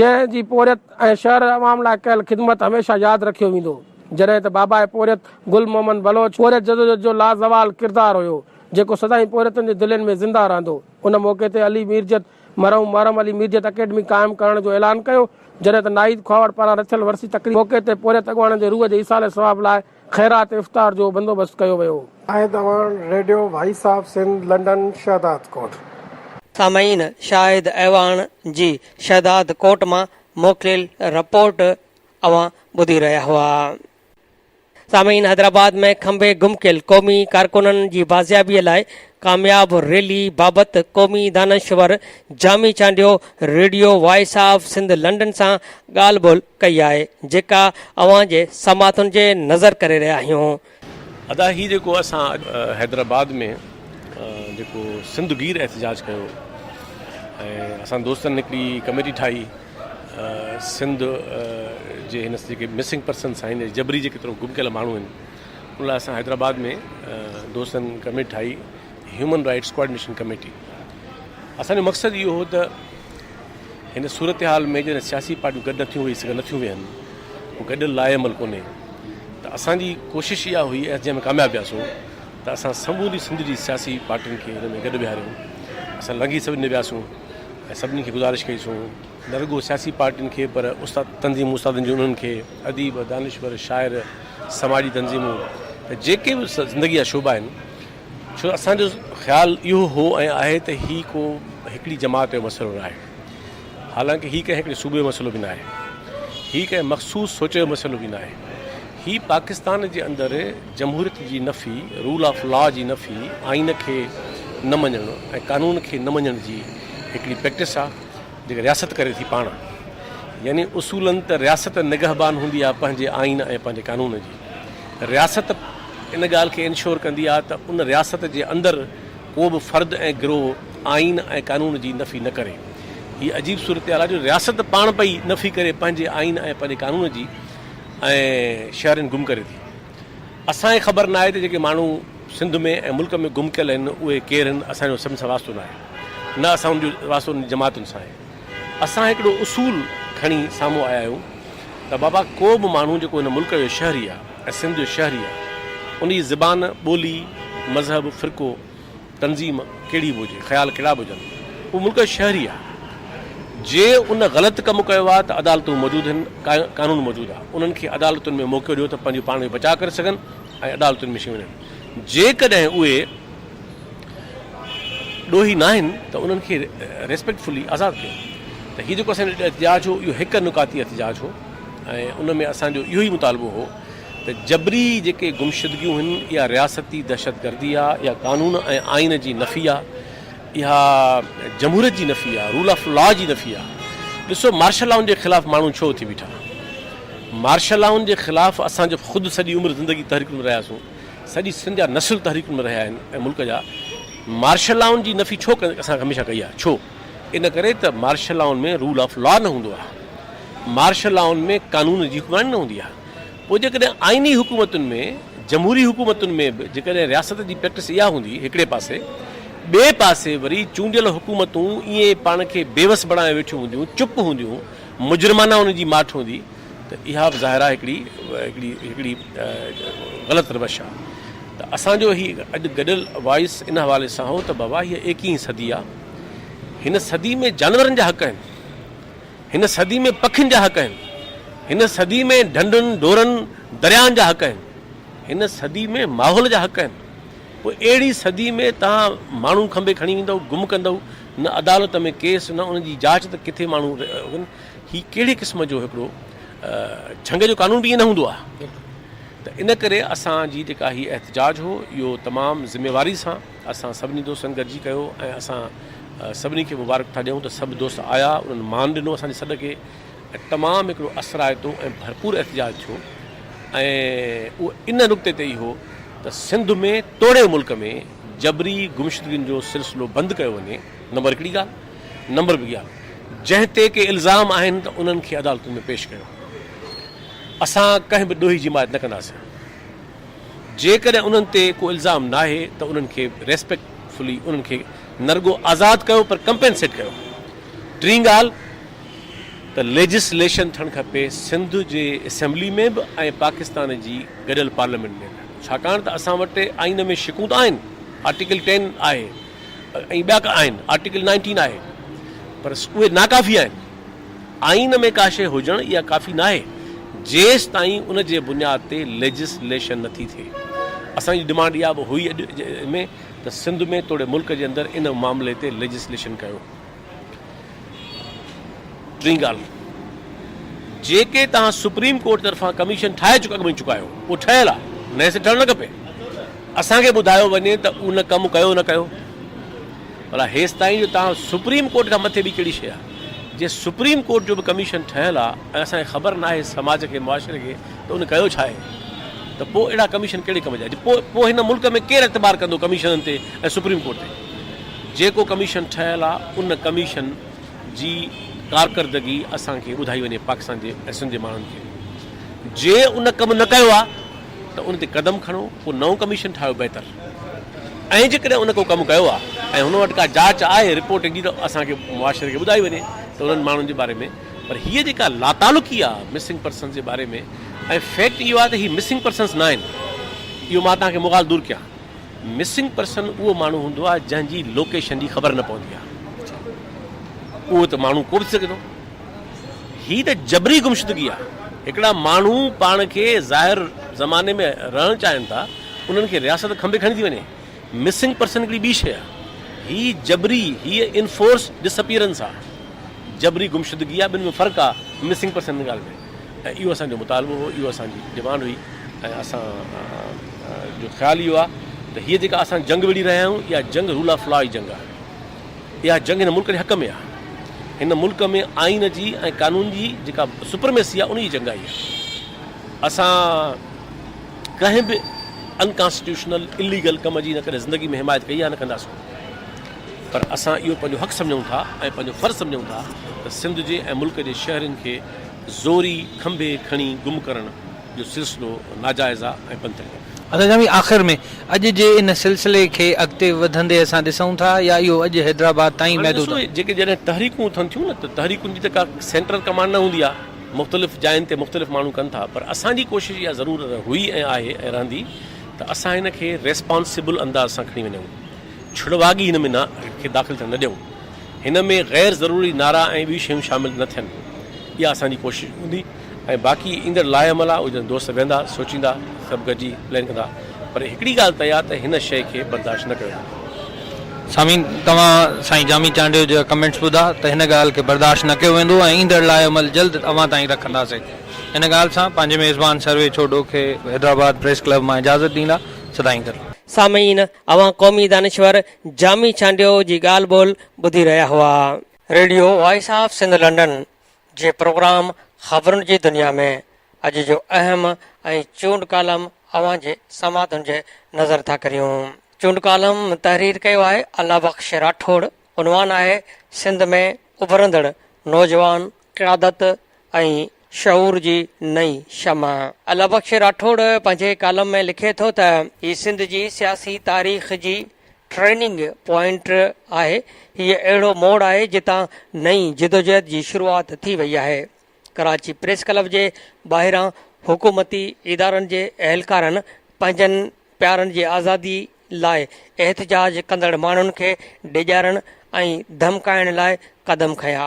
S2: جنهن جي پورهيت ۽ شهر عوام لاء ڪيل خدمت هميشه ياد رکيو ويندو. جڏهن ته باباء پورهيت گل محمد بلوچ پورهيت جدوجهد جو لازوال ڪردار هيو، جيڪو سدائين پورهيتن جي دلين ۾ زنده رهندو. ان موقعي تي علي ميرجت مرحوم محرم علي ميرجت اڪيڊمي قائم ڪرڻ جو اعلان ڪيو، جڏهن ته ناهيد کهاوڙ پاران رٿيل ورسي تقريب موقعي تي پورهيت اڳواڻن جي روح جي ايصال ثواب لاء خيرات افطار جو بندوبست ڪيو ويو.
S3: Shahid Awan, radio voice of Sindh, London, Shahdadkot.
S1: سامعين شاهد اعواڻ جي شهداد ڪوٽ مان موڪليل رپورٽ اوهان ٻڌي رهيا هئا. سامعين حيدرآباد ۾ کنڀي گم ڪيل قومي ڪارڪنن جي بازيابي لاء ڪامياب ريلي بابت قومي دانشور Jami Chandio radio voice of Sindh London سان ڳالهه ٻولهه ڪئي آهي جيڪا اوهان جي سماعتن جي نظر ڪري رهيا آهيون.
S4: ادا هي جيڪو اسان اڄ حيدرآباد ۾ جيڪو سنڌ گير احتجاج ڪيو ۽ اسان دوستن هڪڙي ڪميٽي ٺاهي سنڌ جي هن جيڪي مسنگ پرسنس آهن جبري جيڪي طرف گم ڪيل ماڻهو آهن ان لاء اسان حيدرآباد ۾ دوستن ڪميٽي ٺاهي هيومن رائٽس ڪوآرڊينيشن ڪميٽي اسان جو مقصد اهو هو ته هن صورتحال ۾ جڏهن سياسي پارٽيون گڏ نٿيون ويهي سگهن نٿيون ويهن ڪو گڏيل لاء عمل ڪونهي ته اسان جي ڪوشش اها هئي ۽ جنهن ۾ ڪامياب وياسون ته اسان سموري سنڌ جي سياسي پارٽين کي هن ۾ گڏ ويهاريون اسان لنگهي سڀني ڏي وياسون ۽ سڀني کي گذارش ڪئيسون نه رڳو سياسي پارٽين کي پر استاد تنظيمون استادن جون انهن کي اديب دانشور شاعر سماجي تنظيمون ته جيڪي به زندگي جا شعبا آهن ڇو اسان جو خيال اهو هو ۽ آهي ته هي ڪو هڪڙي جماعت جو مسئلو نه آهي. حالانڪه هي ڪنهن هڪڙي صوبي جو مسئلو به نه آهي. هي ڪنهن مخصوص سوچ جو مسئلو به نه آهي. هي پاڪستان جي اندر جمهوريت جي نفي، رول آف لا جي نفي، آئين کي نه مڃڻ ۽ قانون کي نه مڃڻ جي هڪڙي پريڪٽس آهي جيڪا رياست ڪري ٿي پاڻ. يعني اصولن ته رياست نگهبان هوندي آهي پنهنجي آئين ۽ پنهنجي قانون جي. رياست ان ڳالهه کي انشور ڪندي آهي ته ان رياست جي اندر ڪو به فرد ۽ گروهه آئين ۽ قانون جي نفي نه ڪري. هي عجيب صورتحال آهي جو رياست پاڻ پئي نفي ڪري پنهنجي آئين ۽ پنهنجي قانون جي ۽ شهرين گم ڪري ٿي. اسان کي خبر ناهي ته جيڪي ماڻهو سنڌ ۾ ۽ ملڪ ۾ گم ڪيل آهن اهي ڪير آهن اسان جو سڀني سان واسطو ناهي نه اسان ان جو واسطو انهن جماعتن سان آهي. اسان هڪڙو اصول کڻي سامهون آيا آهيون ته بابا ڪو به ماڻهو جيڪو هن ملڪ جو شهري آهي ۽ سنڌ جو شهري آهي ان جي زبان، ٻولي، مذهب، فرقو، تنظيم ڪهڙي به هجي، خيال ڪهڙا به هجن اهو ملڪ جو شهري آهي. جي ان غلط ڪم ڪيو آهي ته عدالتون موجود آهن، قانون موجود آهي انهن کي عدالتن ۾ موقعو ڏيو ته پنهنجو پاڻ جو بچاء ڪري سگهن ۽ عدالتن ۾ وڃن. جيڪڏهن اهي ڏوهي ناهن ته انهن کي ريسپيڪٽفلي آزاد ڪيو ته هي جيڪو اسان جو احتجاج هو اهو هڪ نڪاتي احتجاج هو ۽ ان ۾ اسان جو اهو ئي مطالبو هو ته جبري جيڪي گمشدگيون هن اها رياستي دهشتگردي آهي اها قانون ۽ آئين جي نفي آهي اها جمهوريت جي نفي آهي رول آف لا جي نفي آهي ڏسو مارشل لائن جي خلاف ماڻهو ڇو اٿي بيٺا مارشل لائن جي خلاف اسان جو خود سڄي عمر زندگي تحريڪن ۾ رهياسون سڄي سنڌ جا نسل تحريڪن ۾ رهيا آهن ۽ ملڪ جا مارشل لائن جي نفي ڇو اسان هميشه ڪئي آهي ڇو ان ڪري ته martial law ۾ rule of law نه هوندو آهي مارشل لائن ۾ قانون جي حڪمراني نه هوندي آهي پوء جيڪڏهن آئيني حڪومتن ۾ جمهوري حڪومتن ۾ به جيڪڏهن رياست جي پريڪٽس اها هوندي هڪڙي پاسي ٻئي پاسي وري چونڊيل حڪومتون ائين پاڻ کي بيوس بڻائي ويٺيون هونديون چپ هونديون مجرمانه ان جي ماٺ هوندي ته اها به ظاهر آهي هڪڙي هڪڙي هڪڙي غلط روش آهي ته اسان جو هي اڄ گڏيل وائس ان حوالي سان هو ته بابا هيء ايڪيهين صدي آهي هن صدي ۾ جانورن جا حق آهن هن صدي ۾ پکين جا حق آهن هن صدي ۾ ڍنڍن ڍورن درياهن جا حق آهن هن صدي ۾ ماحول جا حق آهن پوء اهڙي صدي ۾ توهان ماڻهو کنڀي کڻي ويندؤ گم ڪندؤ نه عدالت ۾ ڪيس نه ان جي جاچ ته ڪٿي ماڻهو هي ڪهڙي قسم جو هڪڙو جهنگ جو قانون به ائين نه هوندو آهي ته ان ڪري اسان جي جيڪا هي احتجاج هو اهو تمام ذميواري سان اسان سڀني دوستن گڏجي ڪيو ۽ اسان سڀني کي مبارڪ ٿا ڏيون ته سڀ دوست آيا انهن مان ڏنو اسان جي سڏ کي ۽ تمام هڪڙو اثرائتو ۽ ڀرپور احتجاج ٿيو ۽ اهو ان نقطي تي ئي هو ته سنڌ ۾ توڙي ملڪ ۾ جبري گمشدگين جو سلسلو بند ڪيو وڃي نمبر هڪڙي ڳالهه نمبر ٻي ڳالهه جنهن تي ڪي الزام آهن ته انهن کي عدالتن ۾ پيش ڪيو. اسان ڪنهن به ڏوهي جي حمايت نه ڪنداسين. جيڪڏهن انهن تي ڪو الزام ناهي ته انهن کي ريسپيڪٽفلي انهن کي نه رڳو آزاد ڪيو پر ڪمپينسيٽ ڪيو. ٽين ڳالهه ته ليجسليشن ٿيڻ کپي سنڌ جي اسيمبلي ۾ به ۽ پاڪستان جي گڏيل پارليامينٽ ۾ به ڇاڪاڻ ته اسان وٽ آئين ۾ شقون ته آهن آرٽيڪل ٽين آهي. ۽ ٻيا ڪا آهن، آرٽيڪل نائنٽين آهي پر اهي ناڪافي آهن. آئين ۾ ڪا شيء هجڻ اها ڪافي ناهي جيستائين ان جي بنياد تي ليجسليشن نه ٿي ٿئي. اسان جي ڊمانڊ اها به هئي اڄ ۾ ته سنڌ ۾ توڙي ملڪ جي اندر ان معاملي تي ليجسليشن ڪيو. ٽين ڳالهه جيڪي توهان سپريم ڪورٽ طرفان ڪميشن ٺاهي چڪا اڳ ۾ چڪا آهيو اهو ٺهيل آهي نئين سر ٺهڻ نه کپي اسان کي ٻڌايو وڃي ته ان ڪم ڪيو نه ڪيو ڀلا هيستائين جو توهان سپريم ڪورٽ کان مٿي ٻي ڪهڙي شيء آهي جي سپريم ڪورٽ جو به ڪميشن ٺهيل آهي ۽ اسان کي خبر ناهي سماج کي معاشري کي ته ان ڪيو ڇا آهي ته پوء اهڙا ڪميشن ڪهڙي ڪم جا پوء پوء هن ملڪ ۾ ڪير اعتبار ڪندو ڪميشنن تي ۽ سپريم ڪورٽ تي جيڪو ڪميشن ٺهيل آ ان ڪميشن جي ڪارڪردگي اسان کي ٻڌائي وڃي پاڪستان جي ۽ سنڌ جي ماڻهن کي جي ان ڪم نه ڪيو آ ته ان تي قدم کڻو پوء نئون ڪميشن ٺاهيو بهتر ۽ جيڪڏهن ان ڪو ڪم ڪيو آ ۽ هن وٽ ڪا جاچ آهي رپورٽ ايندي ته اسان کي معاشري کي ٻڌائي وڃي ته انهن ماڻهن جي باري ۾ پر هيء جيڪا لاتعلقي آ مسنگ پرسنز جي باري ۾ ۽ فيڪٽ اهو آ ته هي مسنگ پرسنز نه آهن اهو مان توهان کي مغال دور ڪيان مسنگ پرسن اهو ماڻهو هوندو آهي جنهن جي لوڪيشن جي خبر نه پوندي آهي. اهو ته ماڻهو ڪو به ٿي سگهي ٿو. هي ته جبري گمشدگي آهي. هڪڙا ماڻهو پاڻ کي ظاهر زماني ۾ رهڻ چاهين ٿا، انهن کي رياست کنڀي کڻي ٿي وڃي. مسنگ پرسن هڪڙي ٻي شيء آهي. هي جبري، هيء انفورس ڊس اپيئرنس آهي. جبري گمشدگي آهي، ٻن ۾ فرق آهي مسنگ پرسن جي ڳالهه ۾ ۽ اهو اسان جو مطالبو هو، اهو اسان جي ڊمانڊ هئي ۽ اسان جو خيال اهو آهي ته هيء جيڪا اسان جنگ وڙهي رهيا آهيون، اها جنگ رول آف لا جي جنگ آهي. اها جنگ هن ملڪ جي حق ۾ آهي. هن ملڪ ۾ آئين جي ۽ قانون جي جيڪا سپرميسي آهي، ان جي جنگ آهي اها. اسان ڪنهن به انڪانسٽيٽيوشنل اليگل ڪم جي نه ڪڏهن زندگي ۾ حمايت ڪئي آهي نه ڪنداسون پر اسان اهو پنهنجو حق سمجهون ٿا ۽ پنهنجو فرض سمجهون ٿا ته سنڌ جي ۽ ملڪ جي شهرين کي زوري کنڀي کڻي گم ڪرڻ جو سلسلو ناجائز آهي ۽ بند ٿيڻ کپي.
S5: ادا جامي آخر ۾ اڄ جي ان سلسلي کي اڳتي وڌندي اسان ڏسون ٿا يا اهو اڄ حيدرآباد تائين
S4: هاڻي
S5: محدود
S4: ڏسو
S5: آهي؟
S4: جيڪي جڏهن تحريڪون اٿن ٿيون نه ته تحريڪن جي ته ڪا سينٽرل ڪمانڊ نه هوندي آهي مختلف جاين تي مختلف ماڻهو ڪن ٿا پر اسان جي ڪوشش اها ضرور هئي ۽ آهي ۽ رهندي ته اسان هن کي ريسپانسبل انداز سان کڻي وڃون ڇڙواڳي هن ۾ نه کي داخل ٿيڻ نه ڏيون هن ۾ غير ضروري نعرا ۽ ٻيون شيون شامل نه ٿين اها اسان جي ڪوشش هوندي ۽ باقي ايندڙ لاء عمل آهي اهو جڏهن دوست ويهندا سوچيندا سڀ گڏجي پلان ڪندا پر هڪڙي ڳالهه طئي آهي ته هن شيء کي برداشت نه ڪيو ويندو.
S5: سامعين توهان سائين جامي چانڊيو جا ڪمينٽس ٻڌا ته هن ڳالهه کي برداشت نه ڪيو ويندو ۽ ايندڙ لاء عمل جلد اوهان تائين رکنداسين. ان ڳالهه سان پنهنجي ميزبان سروي ڇوڏو کي حيدرآباد پريس ڪلب مان اجازت ڏيندا. سدائين گڏ.
S1: سامعين اوهان قومي دانشور جامي چانڊيو جي ڳالهه ٻولهه ٻڌي رهيا هئا. Radio voice of Sindh London جي پروگرام خبرن جي دنيا ۾ اڄ جو اهم ۽ چونڊ ڪالم اوهان جي سماعتن جي نظر ٿا ڪريون. چونڊ ڪالم تحرير ڪيو آهي الله بخش راٺوڙ، عنوان آهي سنڌ ۾ اڀرندڙ نوجوان قيادت ۽ شعور جي نئين شمع. الله بخش راٺوڙ پنهنجي ڪالم ۾ لکي ٿو ته. هي سنڌ جي سياسي تاريخ جي ٽرننگ پوائنٽ آهي، هيء اهڙو موڙ آهي جتان نئين جدوجهد جي شروعات ٿي وئي آهي. ڪراچي پريس ڪلب جي ٻاهران حڪومتي ادارن جي اهلڪارن پنهنجن پيارن جي آزادي لاء احتجاج ڪندڙ ماڻهن کي ڊيڄارڻ ۽ ڌمڪائڻ لاء قدم کنيا.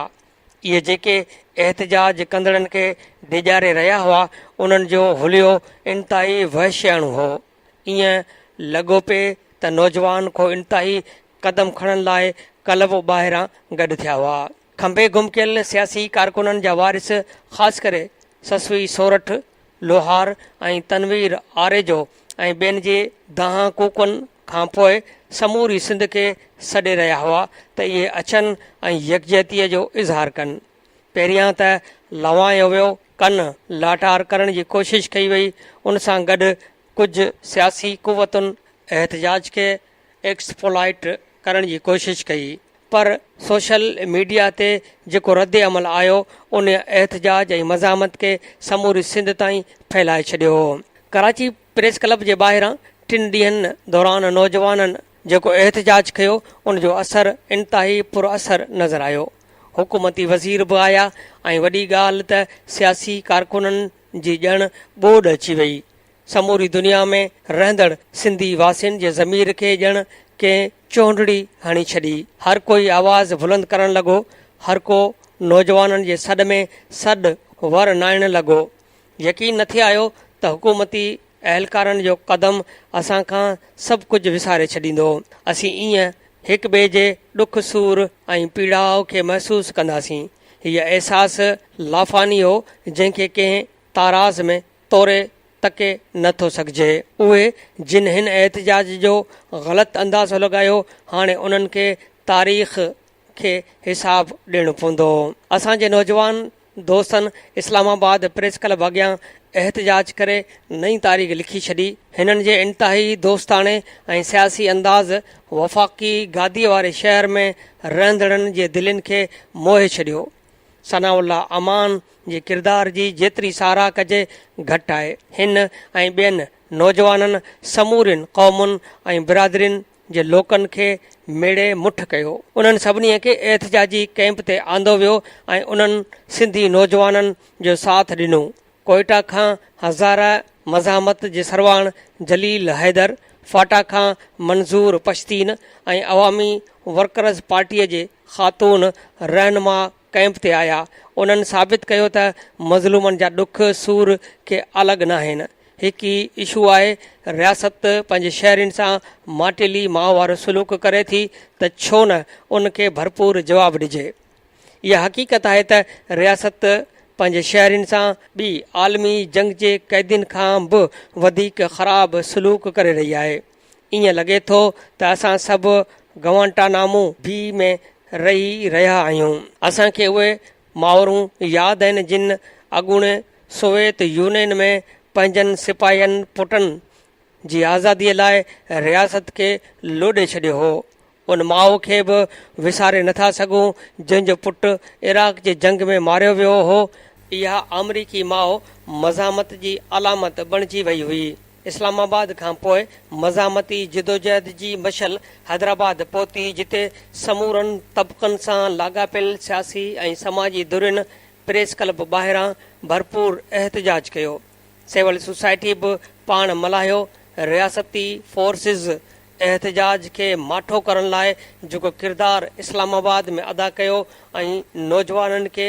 S1: اهي جيڪي احتجاج ڪندڙن کي ڊيڄاري رهيا هئا، انهن جو حليو انتهائي وحشياڻو هو. ائين لڳو پئي ته نوجوان ڪو انتهائي قدم کڻڻ لاء ڪلب ٻاهران گڏ ٿيا هئا. کنڀي گم ڪيل سياسي ڪارڪنن جا وارث خاص ڪري سسئي سورٺ لوهار ۽ تنوير آريجو ۽ ٻين جي دانهن ڪوڪن کان پوء سموري سنڌ کي سڏي رهيا هئا ته اهي اچن ۽ يڪجهتيء جو اظهار ڪن. پهريان ته لنوايو ويو، ڪن لاٽار ڪرڻ جي ڪوشش ڪئي وئي، ان سان گڏ ڪجهه سياسي قوتن احتجاج کي ايڪسپولائيٽ ڪرڻ جي ڪوشش ڪئي پر سوشل ميڊيا تي جيڪو رد عمل آيو ان احتجاج ۽ مزاحمت کي سموري سنڌ تائين ڦهلائي ڇڏيو. ڪراچي پريس ڪلب جي ٻاهران ٽن ڏينهن دوران نوجوانن جيڪو احتجاج ڪيو ان جو اثر انتهائي پر اثر نظر آيو. حڪومتي وزير به آيا ۽ وڏي ڳالهه ته سياسي ڪارڪنن جي ڄڻ ٻوڏ اچي وئي. سموري دنيا ۾ رهندڙ سنڌي واسين جي ضمير کي ڄڻ ڪنهن چونڊڙي هڻي ڇڏي. هر ڪوئي آواز بلند ڪرڻ لڳو، هر ڪو نوجوانن جي سڏ ۾ سڏ ور نائڻ لڳو. يقين نٿي آيو ته حڪومتي اهلڪارن جو قدم اسان کان سڀ ڪجهه وساري ڇڏيندو. اسين ايئن هڪ ٻئي جي ڏک سور ۽ پيڙاء کي محسوس ڪنداسين. هيء احساس لافاني هو جنهن کي ڪنهن تاراز ۾ توري تڪي نه ٿو سگهجي. اهي جن هن احتجاج جو غلط اندازو لڳايو هاڻي انهن کي تاريخ کي حساب ڏيڻو پوندو. اسان جي نوجوان دوستن اسلام آباد پريس ڪلب اڳيان احتجاج ڪري نئين تاريخ لکي ڇڏي. هنن جي انتهائي دوستاڻي ۽ سياسي انداز وفاقي گاديء واري شهر ۾ رهندڙن جي دلين کي موهي ڇڏيو. ثناء الله امان جي ڪردار جي جيتري ساراهه ڪجي گهٽ آهي. هن ۽ ٻين نوجوانن سمورين قومن ۽ برادرين جي لوڪن کي ميڙي مٺ ڪيو. انهن سڀني کي احتجاجي ڪئمپ تي آندو ويو ۽ انهن سنڌي نوجوانن جو ساٿ ڏنو. ڪوئيٽا کان هزاره مزاحمت جي سرواڻ جليل حيدر، فاٽا کان منظور پشتين ۽ عوامي ورڪرز پارٽيء جي خاتون رهنما ڪئمپ تي آيا. انهن ثابت ڪيو ته مظلومن جا ڏک سور ڪي الڳ ناهن. هڪ ئي اشو آهي، رياست پنهنجي شهرين سان ماٽيلي ماء وارو سلوڪ ڪري ٿي ته ڇو نه ان کي ڀرپور جواب ڏجي. اها حقيقت آهي ته رياست پنهنجي شهرين سان ٻي عالمي جنگ جي قيدين کان به وڌيڪ خراب سلوڪ ڪري رهي آهي. ائين لڳي ٿو ته اسان سڀ گوانٽانامو بي ۾ رهي رهيا آهيون. اسان کي اهي مائرون ياد آهن جن اڳوڻي سوويت يونين ۾ پنهنجن سپاهين پٽن جي آزاديء لاء رياست کي لوڏي ڇڏيو هو. ان ماء کي به وساري نٿا سگهون جنهن جو پٽ عراق جي جنگ ۾ ماريو ويو هو. اها آمريڪي ماء مزاحمت جي علامت بڻجي وئي هئي. اسلام آباد کان پوء مزاحمتي جدوجهد جي مشعل حيدرآباد پهتي جتي سمورن طبقن سان لاڳاپيل سياسي ۽ سماجي ڌرين پريس ڪلب ٻاهران ڀرپور احتجاج ڪيو. سول سوسائٽي به پاڻ ملهايو. رياستي فورسز احتجاج کي ماٺو ڪرڻ لاء جيڪو ڪردار اسلام آباد ۾ ادا ڪيو ۽ نوجوانن کي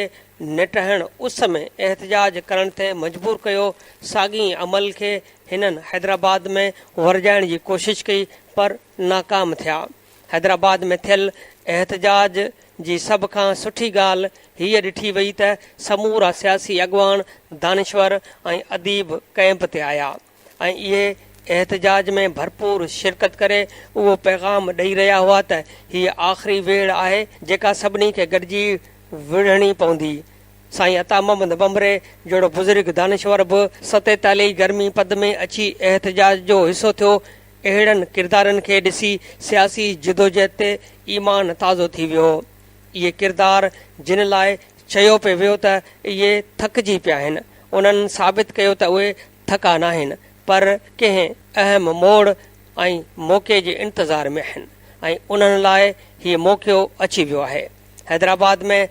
S1: نٽهڻ اس ۾ احتجاج ڪرڻ تي مجبور ڪيو، ساڳئي عمل کي هنن حيدرآباد ۾ ورجائڻ جي ڪوشش ڪئي پر ناڪام ٿيا. حيدرآباد ۾ ٿيل احتجاج جي سڀ کان سٺي ڳالهه هيء ڏٺي وئي ته سمورا سياسي اڳواڻ، دانشور ۽ اديب ڪئمپ تي آيا ۽ اهي احتجاج ۾ ڀرپور شرڪت ڪري اهو پيغام ڏئي رهيا هئا ته هيء آخري ويڙهه آهي جيڪا سڀني کي گڏجي وڙهڻي پوندي. سائين عطا محمد ڀنڀري جهڙو بزرگ دانشور به ستيتاليهه گرمي پد ۾ اچي احتجاج جو حصو ٿيو. اهڙن ڪردارن کي ڏسي سياسي جدوجهد تي ايمان تازو ٿي ويو. اهي ڪردار جن لاء چيو پئي ويو ته اهي ٿڪجي پيا آهن، انهن ثابت ڪيو ته اهي ٿڪا ناهن پر ڪنهن اهم موڙ ۽ موقعي جي انتظار ۾ آهن ۽ انهن لاء هي موقعو اچي ويو آهي. حيدرآباد ۾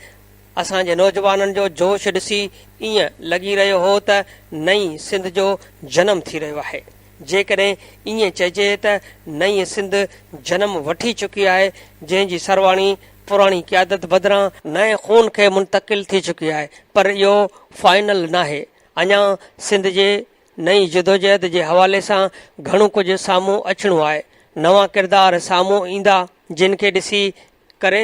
S1: اسان جي نوجوانن جو جوش ڏسي ائين لڳي رهيو هو ته نئين سنڌ جو جنم ٿي رهيو آهي. جيڪڏهن ائين چئجي ته نئين سنڌ جنم وٺي چڪي آهي، جنهن جي سرواڻي پراڻي قيادت بدران نئين خون کي منتقل ٿي چڪي آهي، پر اهو فائنل ناهي. اڃا سنڌ جي نئين جدوجهد جي حوالي سان گهڻو ڪجهه سامهون اچڻو آهي. نوان ڪردار سامهون ايندا، جن کي ڏسي ڪري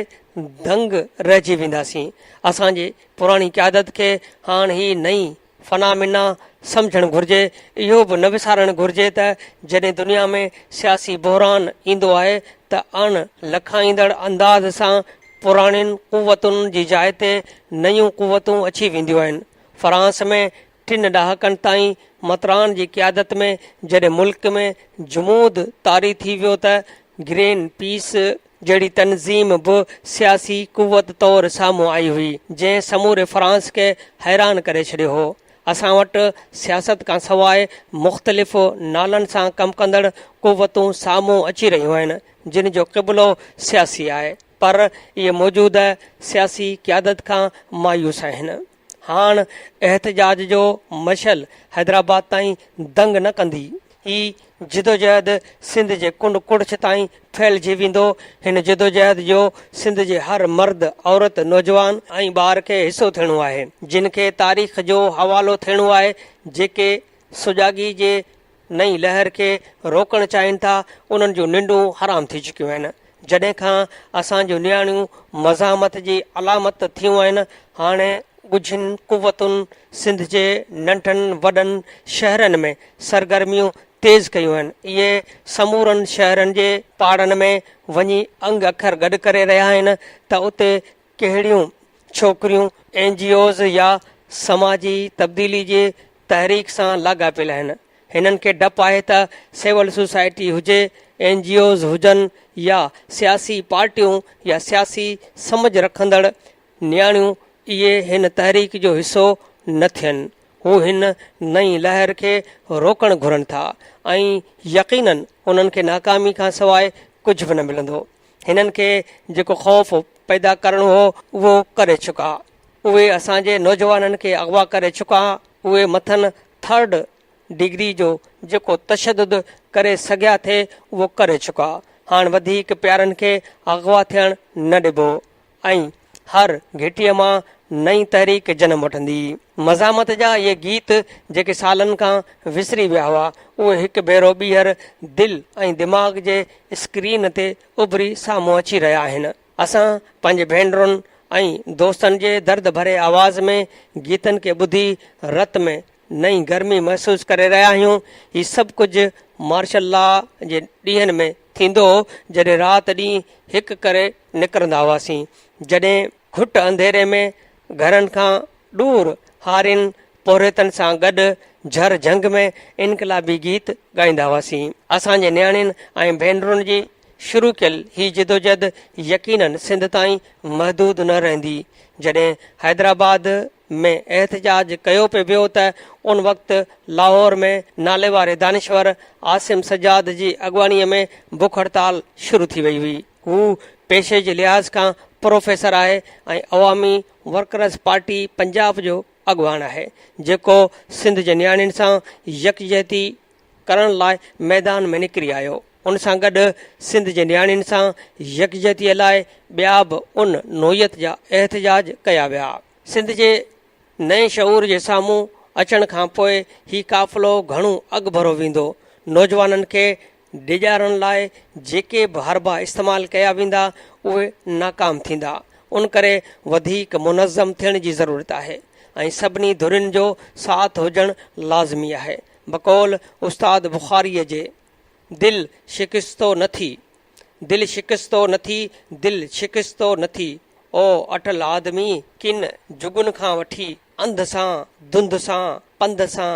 S1: دنگ رهجي وينداسين. اسان جي پراڻي قيادت کي هاڻ هي نئين فنامينا سمجهڻ گهرجي. اهو به نه وسارڻ گهرجي ته جڏهن دنيا ۾ سياسي بحران ايندو آهي ته اڻ لکائيندڙ انداز سان پراڻين قوتن جي جاء تي نيون قوتون اچي وينديون آهن. فرانس ۾ ٽن ڏهاڪن تائين متران جي قيادت ۾ جڏهن ملڪ ۾ جمود طاري ٿي ويو ته گرين پيس جهڙي تنظيم به سياسي قوت طور سامهون آئي هئي، جنهن سموري فرانس کي حيران ڪري ڇڏيو هو. اسان وٽ سياست کان سواء مختلف نالن سان ڪم ڪندڙ قوتون سامهون اچي رهيون آهن، جن جو قبلو سياسي آهي، پر اهي موجوده سياسي قيادت کان مايوس آهن. هاڻ احتجاج جو مشعل حيدرآباد تائين دنگ نه ڪندي. هي جدوجهد سنڌ جي ڪنڊ ڪڙڇ تائين ڦهلجي ويندو. هن جدوجهد جو سنڌ جي هر مرد، عورت، نوجوان ۽ ٻار کي حصو ٿيڻو آهي. جن کي تاريخ جو حوالو ٿيڻو آهي، جيڪي سجاڳي جي نئين لهر کي روڪڻ چاهين ٿا، انهن جون ننڊون حرام ٿي چڪيون آهن. جڏهن کان اسان جون نياڻيون مزاحمت جي علامت ٿيون آهن، هاڻي ڳجهين قوتن سنڌ جي ننڍن وڏن شهرن ۾ سرگرميون تيز ڪيون آهن. اهي سمورن شهرن جي پاڙن ۾ وڃي انگ اکر گڏ ڪري رهيا آهن ته اتي ڪهڙيون ڇوڪريون اين جي اوز يا سماجي تبديلي جي تحريڪ سان لاڳاپيل آهن. هنن کي ڊپ آهي ته سول سوسائٽي هجي، اين جي اوز هجن يا سياسي پارٽيون يا سياسي سمجهه رکندڙ نياڻيون اهي هن تحريڪ جو حصو نه ٿين. هو هن نئين لهر کي روڪڻ گهرن ٿا ۽ يقينن انهن کي ناڪامي کان سواء ڪجهه به نه ملندو. هنن کي جيڪو خوف پيدا ڪرڻو هو اهو ڪري چڪا. اهي اسان جي نوجوانن کي اغوا ڪري چڪا. اهي مٿن ٿرڊ ڊگري جو جيڪو تشدد ڪري سگهيا ٿي اهو ڪري چڪا. هاڻ وڌيڪ پيارن کي اغوا ٿيڻ نه ڏبو ۽ هر گهٽيء مان نئين تحريڪ جنم وٺندي. مزاحمت جا اهي گيت جيڪي سالن کان وسري ويا هئا، اهي هڪ ڀيرو ٻيهر دل ۽ دماغ جي اسڪرين تي اڀري سامهون اچي رهيا آهن. اسان پنهنجي ڀينرن ۽ دوستن جي درد ڀري آواز ۾ گيتن کي ٻڌي رت ۾ نئين گرمي محسوس ڪري رهيا آهيون. هي سڀ ڪجهه مارشل لا جي ڏينهن ۾ ٿيندو هو، جڏهن رات ڏينهن هڪ ڪري نڪرندا هئاسين. جڏهن گهٽ انڌيري ۾ گهرن کان ڏور هارين پورهيتن سان گڏ جهر جهنگ ۾ انقلابي گيت ڳائيندا هئاسين. اسان جي نياڻين ۽ ڀينرن جي شروع ڪيل هي جدوجهد يقينن سنڌ تائين محدود نه رهندي. جڏهن حيدرآباد ۾ احتجاج ڪيو پئي ويو ته ان وقت لاهور ۾ ناليواري دانشور عاصم سجاد جي اڳواڻي ۾ بک هڙتال شروع ٿي وئي هئي. هو پيشي جي لحاظ کان پروفيسر آهي ۽ عوامي ورڪرز پارٽي پنجاب جو اڳواڻ آهي، جيڪو سنڌ جي نياڻين سان يڪجهتي ڪرڻ لاء ميدان ۾ نڪري آيو. ان سان گڏ سنڌ جي نياڻين سان يڪجهتي لاء ٻيا به ان نوعيت جا احتجاج ڪيا ويا. سنڌ جي نئين شعور جي سامهون اچڻ کان پوء هي قافلو گهڻو اڳڀرو ويندو. نوجوانن کي ڊيڄارڻ لاء جيڪي به حربا استعمال ڪيا ويندا اهي ناڪام ٿيندا. ان ڪري وڌيڪ منظم ٿيڻ جي ضرورت آهي ۽ سڀني ڌرين جو ساٿ هجڻ لازمي آهي. بقول استاد بخاريء جي، دل شڪستو نه ٿي، دل شڪستو نه ٿي، دل شڪستو نه ٿي، او اٽل آدمي! ڪن جڳن کان وٺي انڌ سان، ڌنڌ سان، پنڌ سان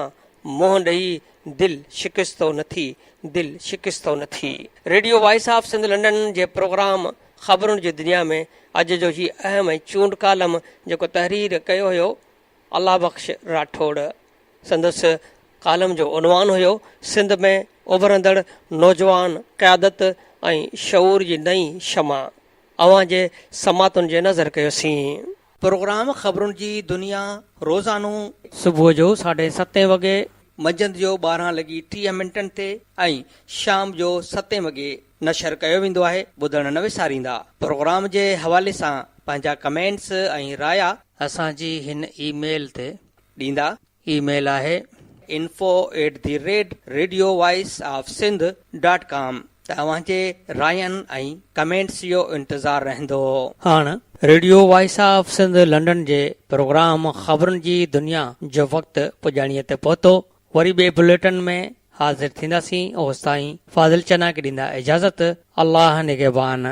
S1: منهن ڏئي دل شڪستو نه ٿي، دل شڪستو نه ٿي. Radio voice of Sindh London جي پروگرام خبرن جي دنيا ۾ اڄ جو هي اهم ۽ چونڊ ڪالم جيڪو تحرير ڪيو هيو الله بخش راٺوڙ سندس ڪالم جو عنوان هيو سنڌ ۾ اڀرندڙ نوجوان قيادت ۽ شعور جي نئين شمع اوهان جي سماعتن جي نظر ڪيوسين.
S6: پروگرام خبرن جي دنيا روزانو.
S1: صبح جو ساڍي ستين وڳي.
S6: منجهند جو 12 لڳي 30 منٽن تي ۽ شام جو ستين وڳي نشر ڪيو ويندو آهي ٻڌڻ نه وساريندا پروگرام جي حوالي سان پنهنجا ڪمينٽس ۽ رايا.
S1: اسان جي هن اي ميل تي.
S6: ڏيندا.
S1: اي ميل آهي.
S6: Info at the rate radio voice of Sindh dot com ته اوهان جي راين ۽ ڪمينٽس جو انتظار رهندو.
S1: هاڻ radio voice of Sindh London جي پروگرام خبرن جي دنيا جو وقت پڄاڻيء تي پهتو. وري ٻئي بليٽن ۾ حاضر ٿينداسين اوستائين فاضل چنا کي ڏيندا اجازت الله نگهبان.